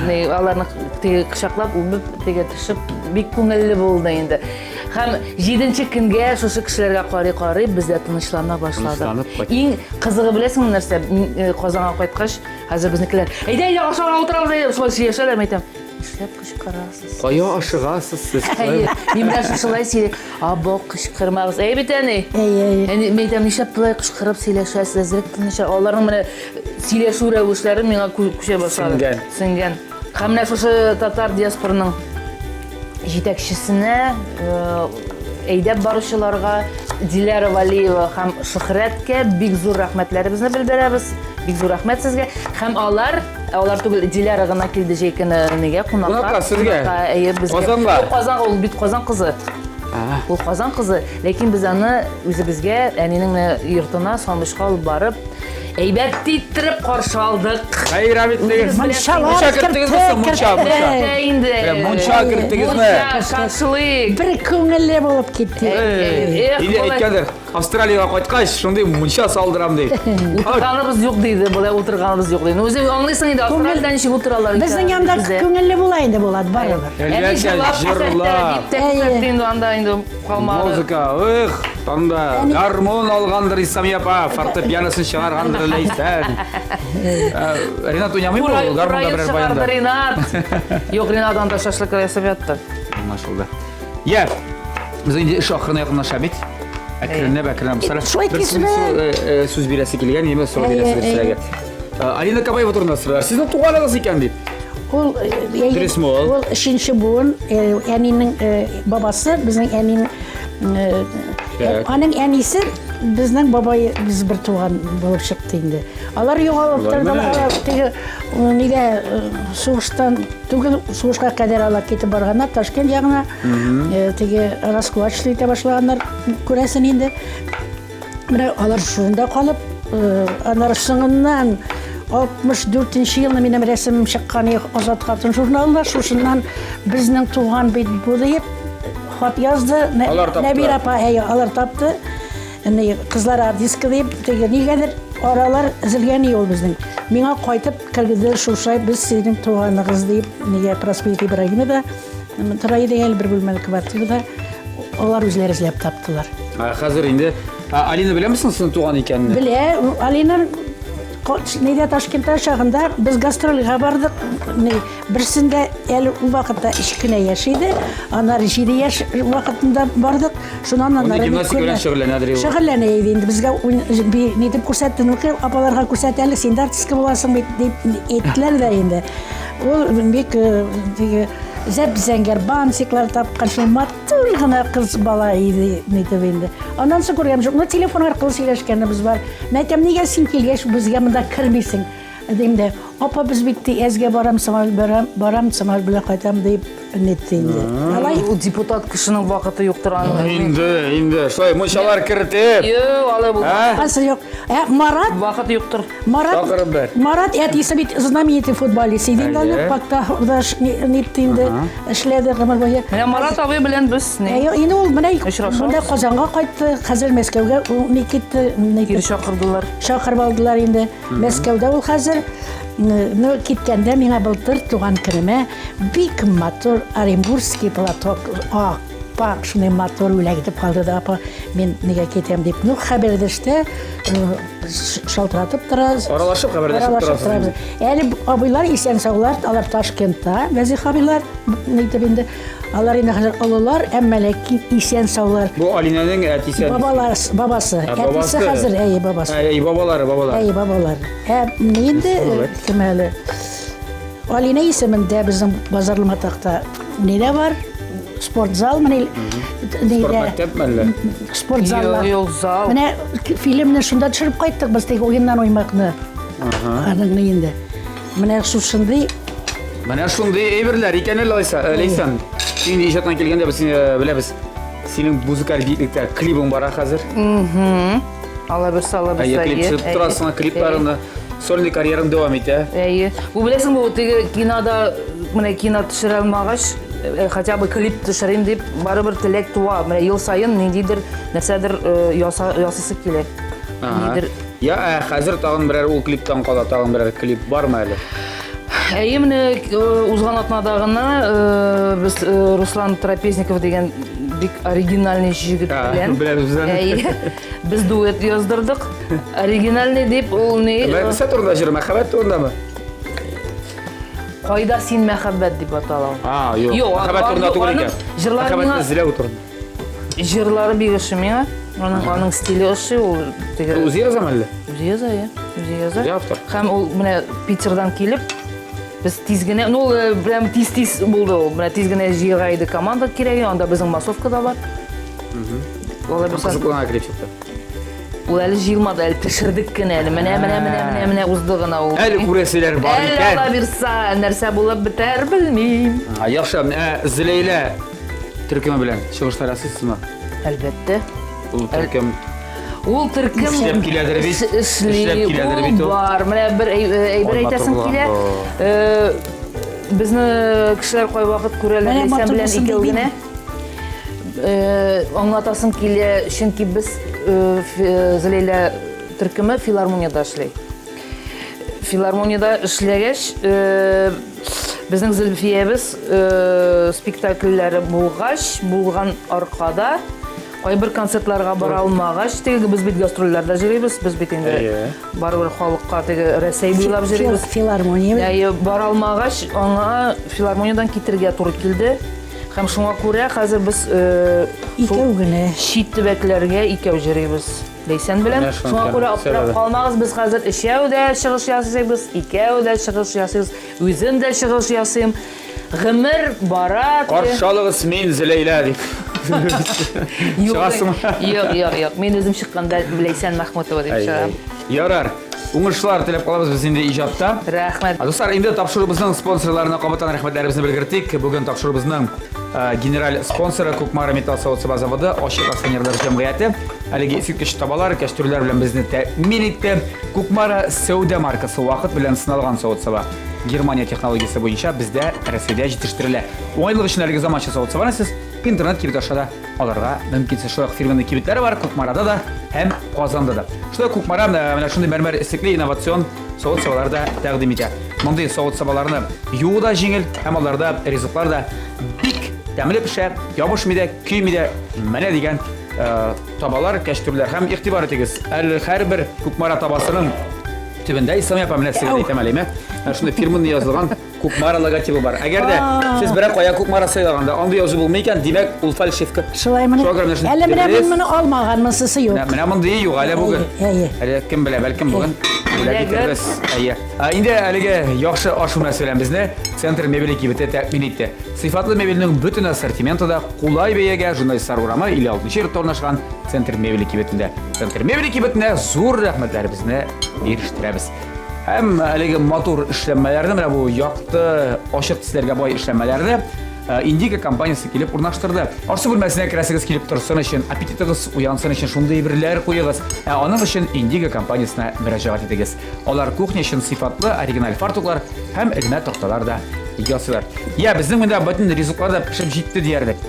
Аларны теге кочаклап, үбеп, теге төшеп, бик күңелле булды инде. Һәм җиденче көнгә шушы кешеләргә карый-карый без дә тынычлана башладык. Иң кызыгы беләсеңме нәрсә? Мин э, Казанга кайткач, хәзер безнекеләр, әйдә, әйдә, ашарга утырабыз, әйдә, шулай сөйләшәләр, мин әйтәм, нишләп кычкырасыз? Кая ашыгасыз сез? Әйе, мин менә шушылай сөйли. Або, кычкырмагыз. Әй бит әни. Әйе, әйе. Әни, мин әйтәм, нишләп болай кычкырып сөйләшәсез, әзрәк тыныч. Аларның менә сөйләшү рәвешләре миңа күчә башлады. Сеңгән. Сеңгән. Һәм менә шушы татар диаспораның җитәкчесенә, э, әйдәп баручыларга Диляра Валиева һәм Шөхрәткә бик зур рәхмәтләребезне белдерәбез. Бик зур рәхмәт сезгә. Һәм алар, алар түгел, Диляра гына килде җәй көне нигә кунакка. Кунакка сезгә? Кунакка, әйе, безгә. Казанга? Юк, Казанга, ул бит Казан кызы. Ул Казан кызы, ләкин без аны үзебезгә, әнинең менә йортына, Салмышка алып барып, әйбәт иттереп каршы алдык. Бәйрәм иттегез. Мунчалар Мунча керттегезме соң, мунча, мунча? Әлбәттә инде. Мунча керттегезме? Мунча, шашлык. Бер күңелле булып китте. Эх, Или болай. әйткәндер, Австралиягә кайткач, шундый мунча салдырам ди. Утырганыбыз юк диде, болай утырганыбыз юк диде. Ну, үзе аңлыйсың инде, Австралиядә ничек утыралар икән. Безнең янда күңелле була инде Булат, барыбер. Әлбәттә, җырлап. Дип тә күрсәтте инде, анда инде калмады. Музыка, эх, анда гармун алгандыр Исламия апа, фортепианосын чыгаргандыр Ләйсән. Э, Ренат уйнамыймы ул гармунда берәр баянда? Ренат. Юк, Ренат анда шашлык ясап ятты. Аңлашылды. Я, без инде эш ахырына якынлаша бит. Әкренләп, әкренләп. Сара, Шулай бер кисмә. сүз бирәсе килгән, яме сорау Әйе, бирәсе әйе. сезгә. Алина Кабаева турында сорыйлар. Сезнең туганыгыз икән дип. Ул Дөресме ул? Ул өченче буын, әнинең бабасы, безнең әнинең аның әнисе безнең бабай без бер туган булып чыкты инде. Алар югалып тордылар. Теге нигә сугыштан түгел, сугышка кадәр алар китеп барганнар Ташкент ягына. Теге раскулачество итә башлаганнар, күрәсен инде. Менә алар шунда калып, аннары соңыннан 64 елны минем рәсемем чыккан Азат хатын журналында, шушыннан безнең туган бит бу диеп, хат язды. Алар таптылар. Нәбирә апа, әйе, алар тапты. Ни, кызлар артистка дип, теге нигәдер аралар өзелгән ул безнең. Миңа кайтып керде шушай без синең туганыгыз дип, нигә проспект Ибрагимовда тора иде әле бер бүлмәле квартирада. Алар үзләре эзләп таптылар. Ә, хәзер инде ә, Алина беләме соң синең туган икәнне? Белә, Алина нидә Ташкентта чагында без гастрольгә бардык. Ни, берсендә әле ул вакытта өч кенә яшь иде. Аннары 7 яшь вакытында бардык. Шуннан аннары гимнастика белән шөгыльләнәдер ул. Шөгыльләнә иде инде. Безгә нитеп күрсәтте, ну-ка, апаларга күрсәт әле, син дә артистка буласың бит, дип әйттеләр дә инде. Ул бик теге зәп-зәңгәр бантиклар тапкан шул матур гына кыз бала иде, нитеп инде. Аннан соң күргәнем юк. Ну, телефон аркылы сөйләшкәнебез бар. Мин әйтәм, нигә син килгәч безгә монда кермисең? Дим дә, апа, без бит ди, әзгә барам, самолет барам, барам, самолет белән кайтам дип нитте инде. Алай Ул депутат кешенең вакыты юктыр аның. Инде, инде, шулай мунчалар кертеп. Юк, алай булмас. Ансы юк. Ә Марат, Вакыт юктыр. Марат, Чакырып бер. Марат әтисе бит знаменитый футболист иде инде, Әйе. Пакта нитте инде, эшләде гомер буе. Менә Марат абый белән без ни? Әйе, инде ул менә Очрашабыз. монда Казанга кайтты, хәзер Мәскәүгә ул ни китте, ни Кире чакырдылар. Чакырып алдылар инде. Мәскәүдә ул хәзер. Ну, киткәндә миңа былтыр туган көнемә бик матур оренбургский платок, ак, пак, шундый матур бүләк итеп калды да, апа, мин нигә китәм дип. Ну, хәбәрдәштә шалтыратып тора. Аралашып, хәбәрләшеп Аралашып торасыз торабыз. Әле абыйлар исән-саулар, алар Ташкентта, Вәзих абыйлар, нитеп инде. Алар инде хәзер олылар, әмма ләкин исән-саулар. Бу Алинәнең әтисе. Бабалар, бабасы. Ә, Әтисе хәзер, әйе, бабасы. Әй, бабалары, бабалары. Әйе, бабалары. Ә инде кем әле? Алинә исемендә безнең Базарлы Матакта нидә бар? Спортзал менә нидә? Спорт мәктәпме әллә? Спортзаллар. Юк, зал. Менә фильмны шунда төшереп кайттык без теге уеннан уймакны. Аның инде. Менә шушындый. Менә шундый әйберләр икән әле алайса, Ләйсән. Син иҗаттан килгәндә без сине беләбез. Синең музыкаль биеклектә клибың бара хәзер. Алла бирсә, Алла бирсә. Әйе, клип чыгып торасың, клипларыңны. Сольный карьераң дәвам итә. Әйе. Бу беләсең, бу теге кинода менә кино төшерә алмагач, хотя бы клип төшерим дип, барыбер теләк туа. Менә ел саен ниндидер нәрсәдер ясыйсы килә. Нидер. Я, ә, хәзер тагын берәр ул клиптан кала тагын берәр клип бармы әле? Әйе, менә узган атнада гына без Руслан Трапезников дигән бик оригинальный җегет белән. Беләбез без аны. Әйе. Без дуэт яздырдык. Оригинальный дип ул ни? Нәрсә турында җыр, мәхәббәт турындамы? Кайда син мәхәббәт дип атала ул. А, юк. Мәхәббәт турында түгел икән. Җырлар миңа эзләү турында. Җырлары бик ошый миңа. Аның аның стиле ошый, ул теге. Үзе язамы әллә? Үзе яза, я. Үзе яза. Үзе автор. Һәм ул менә Питердан килеп, без тиз генә, ну, ул прям тиз-тиз булды ул. Менә тиз генә җыярга иде команда кирәге, анда безнең массовка да бар. Алай булса. Кызыклы гына клип чыкты. Ул әле җыелмады, әле төшердек кенә әле. Менә, менә, менә, менә, менә узды гына ул. Әле күрәселәр бар икән. Әле Алла бирса, нәрсә булып бетәр, белмим. Яхшы, Зөләйлә төркеме белән чыгышлар ясыйсызмы? Әлбәттә. Ул төркем Ул төркем эшләп киләдер бит. Эшли, киләдер бит ул. Бар. Менә бер әйбер әйтәсем килә. Безне кешеләр кайвакыт күрәләр, Ләйсән белән икәү генә. Аңлатасым килә, чөнки без Зөләйлә төркеме филармониядә эшли. Филармониядә эшләгәч, безнең Зөлфиябез спектакльләре булгач, булган аркада, кайбер концертларга бара алмагач, теге без бит гастрольләрдә йөрибез, без бит инде барыбер халыкка теге Рәсәй буйлап йөрибез. Филармония. Әйе, бара алмагач, аңа филармониядән китергә туры килде. Һәм шуңа күрә хәзер без икәү генә чит төбәкләргә икәү йөрибез. Ләйсән белән. Шуңа күрә аптырап калмагыз, без хәзер өчәү дә чыгыш ясыйбыз, икәү дә чыгыш ясыйбыз, үзем дә чыгыш ясыйм. Гомер бара. Каршы алыгыз, мин Зөләйлә дип. Чыгасыңмы? Юк, юк, юк. Мин үзем чыкканда Ләйсән Мәхмүтова дип чыгам. Ярар. Уңышлар теләп калабыз без инде иҗатта. Рәхмәт. Дуслар, инде тапшыруыбызның спонсорларына кабаттан рәхмәтләребезне белгертик. Бүген тапшыруыбызның генераль спонсоры Кукмара металл савыт-саба заводы ачык акционерлар җәмгыяте. Әлеге искиткеч табалар, кәчтүрләр белән безне тәэмин итте. Кукмара сәүдә маркасы вакыт белән сыналган савыт-саба. Германия технологиясе буенча бездә Рәсәйдә җитештерелә. Уңайлык өчен әлеге заманча савыт-сабаны сез Интернет кибет аша да алырга мөмкин. Шулай ук фирменный кибетләре бар Кукмарада да һәм Казанда да. Шулай ук Кукмара менә шундый мәрмәр эслекле инновацион савыт-сабалар да тәкъдим итә. Мондый савыт-сабаларны юу да җиңел һәм аларда ризыклар да бик тәмле пешә, ябышмый да, көйми дә. Менә дигән э, табалар, кәчтүрләр. Һәм игътибар итегез, әле һәрбер Кукмара табасының төбендә Ислам апа менә сезгә әйтәм әле, менә шундый фирменный язылган Кукмара логотибы бар. Әгәр дә сез берәр кая Кукмара сайлаганда андый язу булмый икән, димәк, ул фальшивка. Шулай моны. Әле менә мин моны алмаган, монсысы юк. Менә мондые юк әле бүген. Әйе. Әле кем белә, бәлкем бүген бүләк итербез. Әйе. Инде әлеге яхшы аш бүлмәсе белән безне Центр мебели кибете тәэмин итте. Сыйфатлы мебельнең бөтен ассортименты да кулай бәягә Журналистлар урамы 56 йортта урнашкан Центр мебели кибетендә. Центр мебели кибетенә зур рәхмәтләребезне ирештерәбез. Һәм әлеге матур эшләнмәләрне, менә бу якты, ачык төсләргә бай эшләнмәләрне э, Индиго компаниясе килеп урнаштырды. Аш-су бүлмәсенә керәсегез килеп торсын өчен, аппетитыгыз уянсын өчен шундый әйберләр куегыз. Ә аның өчен Индиго компаниясенә мөрәҗәгать итегез. Алар кухня өчен сыйфатлы оригиналь фартуклар һәм элмә такталар да ясыйлар. Я, безнең монда бөтен ризыклар да пешеп җитте диярлек.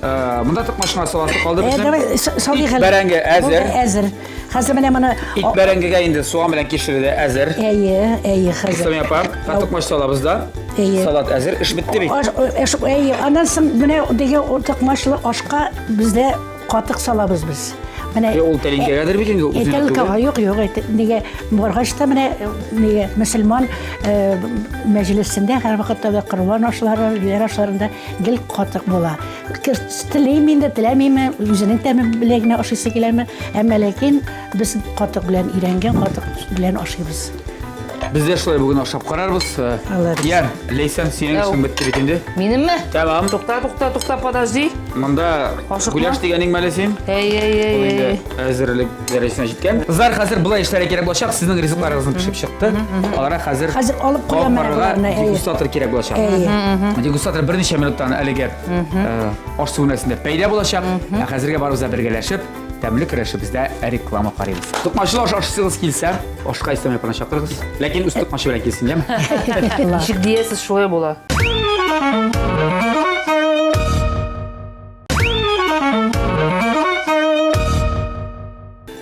Э, монда токмачка саласы калды э, безнең. Давай салыйк әле. Бәрәңге әзер. Әзер. Хәзер менә моны Ит бәрәңгегә инде суган белән кишере дә әзер. Әйе, әйе, хәзер. Ислам апа, токмач салабыз да. Әйе. Салат әзер, эш бетте бит. Аш, эш, әйе, аннан соң менә теге токмачлы ашка бездә катык салабыз без. Менә ул тәлинкәгәдер бит инде үзенә түгел. Тәлинкәгә юк, юк, нигә баргач та менә нигә мөселман мәҗлесендә һәрвакытта да корбан ашлары, биләр ашларында Гел катык була. Телим инде, теләмиме, үзенең тәме белән генә ашыйсы киләме, әмма ләкин без катык белән өйрәнгән, катык белән ашыйбыз. Без дә шулай бүген ашап карарбыз. Я, Ләйсән, синең эшең бетте бит инде. Минемме? Тәмам. Тукта, тукта, тукта, подожди. Монда гуляш дигәнең мәле син? Әй, әй, әй, әй. Әзерлек дәрәҗәсенә җиткән. Кызлар, хәзер болай эшләргә кирәк булачак. Сезнең ризыкларыгызны пешеп чыкты. Аларга хәзер Хәзер алып куям менә боларны. Дегустатор кирәк булачак. Дегустатор берничә минуттан әлеге аш су бүлмәсендә пәйда булачак. Ә хәзергә барыбыз да бергәләшеп, тәмле көрәшебездә реклама карыйбыз. Токмачлы аш ашасыгыз килсә, ашка ислам апаны чакырыгыз. Ләкин үз токмачы белән килсен, яме? Ничек диясез, шулай була.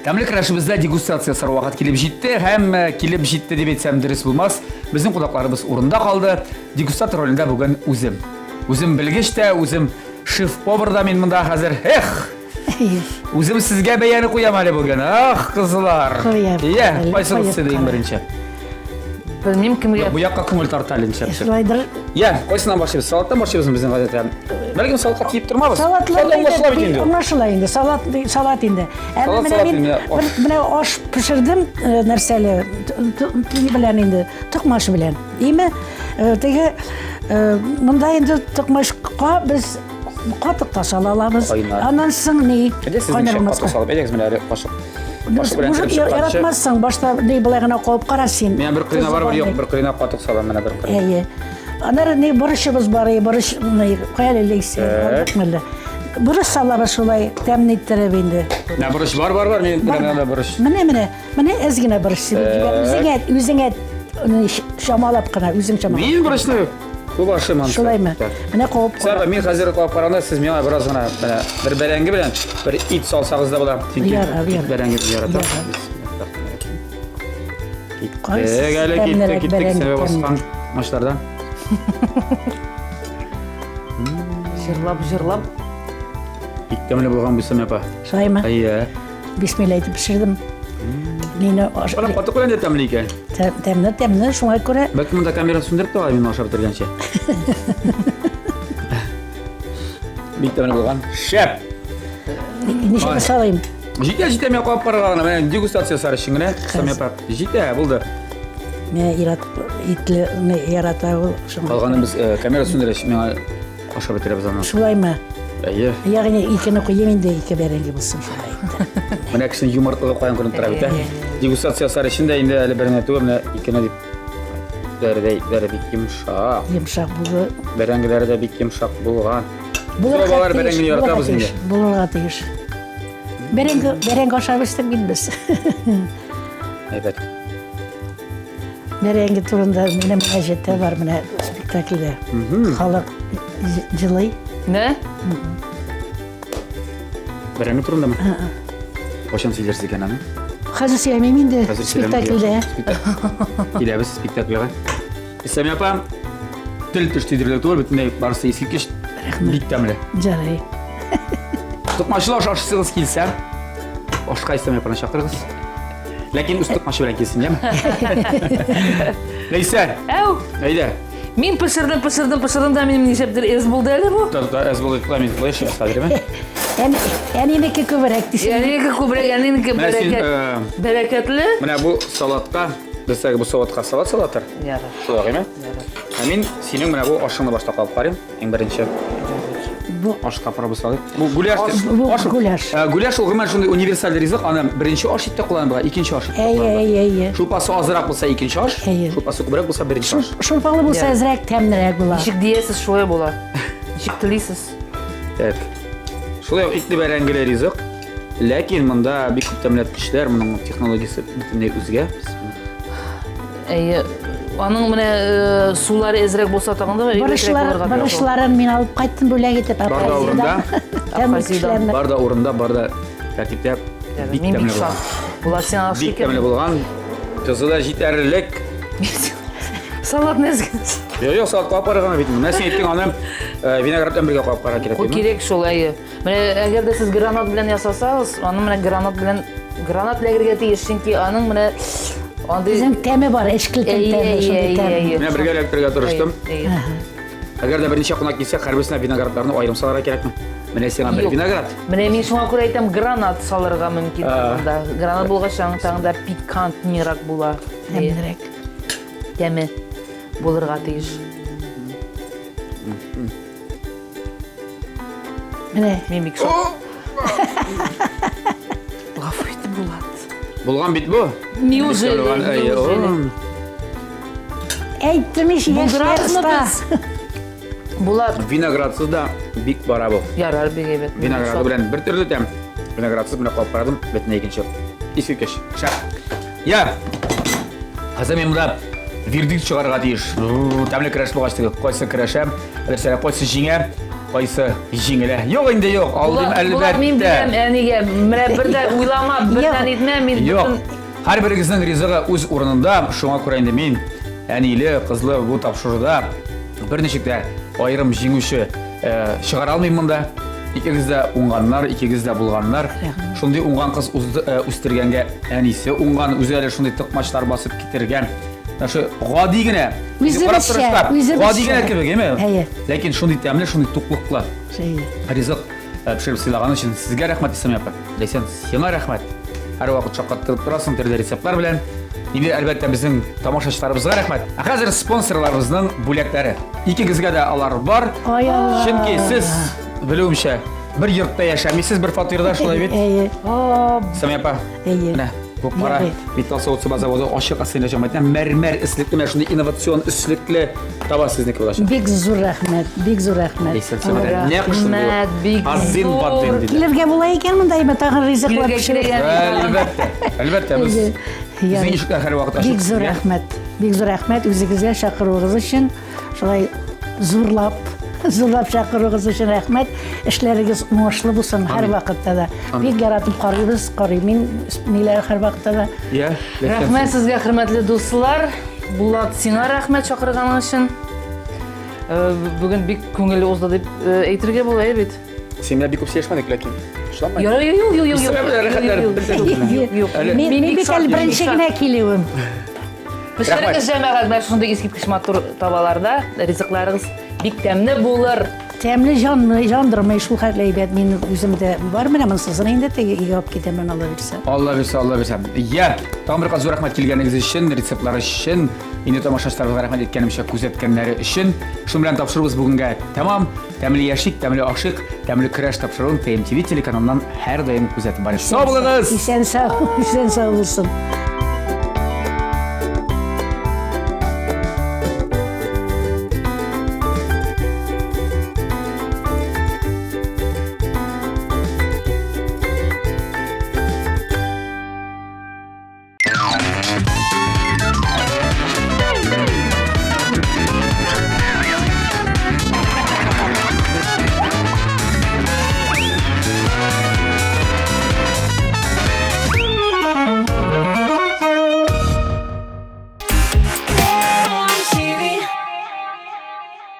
Тәмле көрәшебездә дегустация ясар вакыт килеп җитте һәм э, килеп җитте дип әйтсәм дөрес булмас. Безнең кунакларыбыз урында калды. Дегустатор ролендә бүген үзем. Үзем белгеч тә, үзем шеф-повар да мин монда хәзер. Эх! Үзем сезгә бәяне куям әле бүген. Ах, кызлар. Иә, кайсыгыз сез иң беренче? Белмим кемгә. Бу якка күңел тарта әле ничәпсер. Шулайдыр. Я, кайсыннан башлыйбыз? Салаттан башлыйбызмы безнең гадәттә? Бәлкем салатка тиеп тормабыз. Салатлар аңлашыла бит инде. Аңлашыла инде. Салат салат инде. Ә менә мин менә аш пешердем э, нәрсәле ни белән инде, токмач белән. Име э, теге э, монда инде токмачка без катык та сала алабыз. Аннан соң ни? Кайнар катык салып, әйдәгез менә әле кашык. Башы белән кереп чыкканчы. Яратмассың, башта ни болай гына кабып кара син. Миңа бер кыйна бар, бер юк, бер кыйна катык салам менә бер кыйна. Әйе. Аннары ни борычыбыз бар, борыч ни кая әле лейсе, әле. Борыч салабыз шулай тәмле иттереп инде. Менә борыч бар, бар, бар, мин менә менә борыч. Менә менә, менә әз генә борыч. Үзеңә, үзеңә чамалап кына, үзең чамалап. Мин борычны Күп ашыйм анысы. Шулаймы? Менә кабып кара. Мин хәзер кабып караганда сез миңа бераз гына менә бер бәрәңге белән бер ит салсагыз да була. Чөнки ит бәрәңге яратам. Киттек әле, киттек, киттек, сәбәп баскан мачлардан. Җырлап, җырлап. Бик тәмле булган бу Сәмә апа. Шулаймы? Әйе. Бисмилла әйтеп пешердем. Мине аш... Бала катык белән дә тәмле икән. Тәмле, тәмле, шуңа күрә. Бәлки монда камераны сүндереп тә мин ашап бетергәнче. Бик тәмле булган. Шәп! Ничә салыйм? Җитә, җитә, мин кабып карарга гына. Менә дегустация ясар өчен генә. Сәмия апа, җитә, булды. Менә ир-ат итле ярата ул. Калганын без э, камера сүндерәч, миңа Ашап бетерәбез аны. Шулаймы? Әйе. Ягъни икене куйым инде, ике бәрәңге булсын шулай инде. Менә кешенең юмортлыгы каян күренеп тора бит, ә? Дегустация ясар өчен дә инде әле бер генә түгел, менә икене дип. Итләре дә, итләре бик йомшак. Йомшак булу. Бәрәңгеләре дә бик йомшак булган. Булырга тиеш, бәрәңгене яратабыз инде. Булырга тиеш. Бәрәңге, бәрәңге ашап үстек бит без. Әйбәт. Бәрәңге турында менә мөнәҗәттә бар менә спектакльдә. Халык җылый. Нә? Бәрәңге турындамы? Кайчан сөйләрсез икән аны? Хәзер сөйләмим инде. Хәзер спектакльдә. Киләбез спектакльгә. Исламия апа, тел теш тидерерлек түгел, бөтенләй барысы искиткеч. Рәхмәт. Бик тәмле. Җарай. Токмачлы аш ашасыгыз килсә, ашка Исламия апаны чакырыгыз. Ләкин үз токмачы белән килсен, яме? Ләйсән, Әү, әйдә. мин пешердем, пешердем, пешердем да минем нишләптер эз булды әле бу. Та әз булды, мин болай ясадым. Әнинеке күбрәк дисең. Әнинеке күбрәк, әнинеке Менә син, бәрәкәт. э, Бәрәкәтле. Менә бу салатка, без бу салатка салат салатыр. Ярар. Шулай гыйме? Ярар. Ә мин синең менә бу ашыңны башта кабып карыйм. Иң беренче. Бу Ашка проба салыйк. Бу гуляш. Аш, бу гуляш. Э, Гуляш ул гомумән шундый универсаль ризык, аны беренче аш итеп кулланып була, икенче аш итеп Әйе, кулланып була. әйе, әйе. Шулпасы азрак булса икенче аш, Әйе. шулпасы күбрәк булса беренче аш. Шулпалы булса Ярар. әзрәк тәмлерәк була. Ничек диясез, шулай була. Ничек телисез. Так. Шулай ук итле бәрәңгеле ризык. Ләкин монда бик күп тәмләткечләр, моның технологиясе бөтенләй үзгә. Әйе, аның менә э, сулары әзрәк булса тагын да әйбәтрәк Борычлар, булырга тиеш. борычларын мин алып кайттым бүләк итеп Бар да урында. Тәмле Бар да урында, бар да тәртиптә. Бик Мин тәмле бик шат. булган. Булат син ашый Бик тәмле булган. Тозы да җитәрлек. Салат нәзген. Юк, юк, салат кабып карарга бит. Менә син әйттең аны э, виноград белән бергә кабып карарга кирәк. Ул димме? кирәк шул, әйе. Менә әгәр дә сез гранат белән ясасагыз, аны менә гранат белән гранат эләгергә тиеш, чөнки аның менә андый Безнең тәме бар, эчкелтем Әйе, тәме, әйе, шундый әйе, тәм. әйе. Менә бергә эләктерергә тырыштым. Әйе. Әгәр дә берничә кунак килсә, һәрберсенә виноградларны аерым салырга кирәкме? Менә сиңа бер Юк. виноград. Менә мин шуңа күрә әйтәм, гранат салырга мөмкин тагын да. Гранат булгач, аның тагын да пикантнирак була. Әйе, Тәмлерәк. Тәме булырга тиеш. Менә Мин бик шат. Гафу ит, Булат. Булган бит бу. Неужели? Булган, әйе, Неужели? о. әйттем ич, яшьләр Булдырабызмы оста. без? Булат. Виноградсыз да бик бара бу. Ярар, бик әйбәт. Винограды белән бер төрле тәм. Виноградсыз менә кабып карадым, бөтенләй икенче. Искиткеч. Шәп. Я. Хәзер мин монда вердикт чыгарырга тиеш. Тәмле көрәш булгач теге, кайсы көрәшә, нәрсә, кайсы җиңә, кайсы җиңелә. Юк инде юк, алдым Булат, Булат, мин беләм, әлбәттә. әнигә. Менә бер дә уйлама, бер дә Юк. нитмә, мин Юк. бөтен Һәрберегезнең ризыгы үз урынында, шуңа күрә инде мин әниле, кызлы бу тапшыруда берничек тә аерым җиңүче э, чыгара алмыйм монда. Икегез дә уңганнар, икегез дә булганнар. Шундый уңган кыз узды, э, үстергәнгә әнисе уңган, үзе әле шундый тыкмачлар басып китергән. Менә шу гади генә, Үзебезчә, карап торышта, үзебезчә. гади генә кебек, әйме? Әйе. Ләкин шундый тәмле, шундый туклыклы Әйе. ризык э, пешереп сыйлаган өчен сезгә рәхмәт, Исламия апа. Ләйсән, сиңа рәхмәт. Һәрвакыт шаккаттырып торасың төрле рецептлар белән. Инде әлбәттә безнең тамашачыларыбызга рәхмәт. Ә хәзер спонсорларыбызның бүләкләре. Икегезгә дә алар бар. Ай, Алла. Чөнки сез, белүемчә, бер йортта яшәмисез, бер фатирда шулай бит. Әйе. Самия апа. Әйе. Менә бу кара Ярый. металл савыт-саба заводы ачык акционерлар җәмгыятенә мәрмәр эслекле, менә шундый инновацион эслекле таба сезнеке булачак. Бик зур рәхмәт, бик зур рәхмәт. Ләйсән, сиңа да нәкъ шундый ук. Рәхмәт, бик Азин зур. бадин диде. Килергә була икән монда, әйбәт тагын ризыклар Килергә пешереп. кирәк. Әлбәттә, әлбәттә без Әйе. безнең Ярый. ишекләр һәрвакыт ачык. Бик зур сезгә. рәхмәт. Бик зур рәхмәт үзегезгә чакыруыгыз өчен. Шулай зурлап, зурлап чакыруыгыз өчен рәхмәт. Эшләрегез уңышлы булсын һәр вакытта да. Бик яратып карыйбыз, карыйм мин ниләр һәр вакытта да. Я, Ләйсән, Рәхмәт сезгә, хөрмәтле дуслар. Булат, сиңа рәхмәт чакырганың өчен. Э, Бүген бик күңелле узды дип э, әйтергә була әйе бит. Син белән бик күп сөйләшмәдек, ләкин. Шулаймы? Юк, юк, юк, юк, юк. Исәбе белән рәхәтләнеп бер дә Юк, юк, юк. Әле- Мин Мин мин бик бит шат, әле мин бик беренче шат. генә килүем. Пешерегез җәмәгать, менә шундый искиткеч матур табаларда ризыкларыгыз бик тәмле булыр. Тәмле җанны җандырмый шул хәтле әйбәт. Мин үземдә бар менә монсызын инде теге өйгә алып китәм Алла бирсә. Алла бирсә, Алла бирсә. Я, тагын бер кат зур рәхмәт килгәнегез өчен, рецептлар өчен, инде тамашачыларыбызга рәхмәт әйткәнемчә күзәткәннәре өчен. Шуның белән тапшыруыбыз бүгенгә тәмам. Тәмле яшик, тәмле ашык, тәмле көрәш тапшыруын ТМТV телеканалыннан һәрдаим күзәтеп барыгыз. Сау булыгыз! Исән сау, исән сау булсын.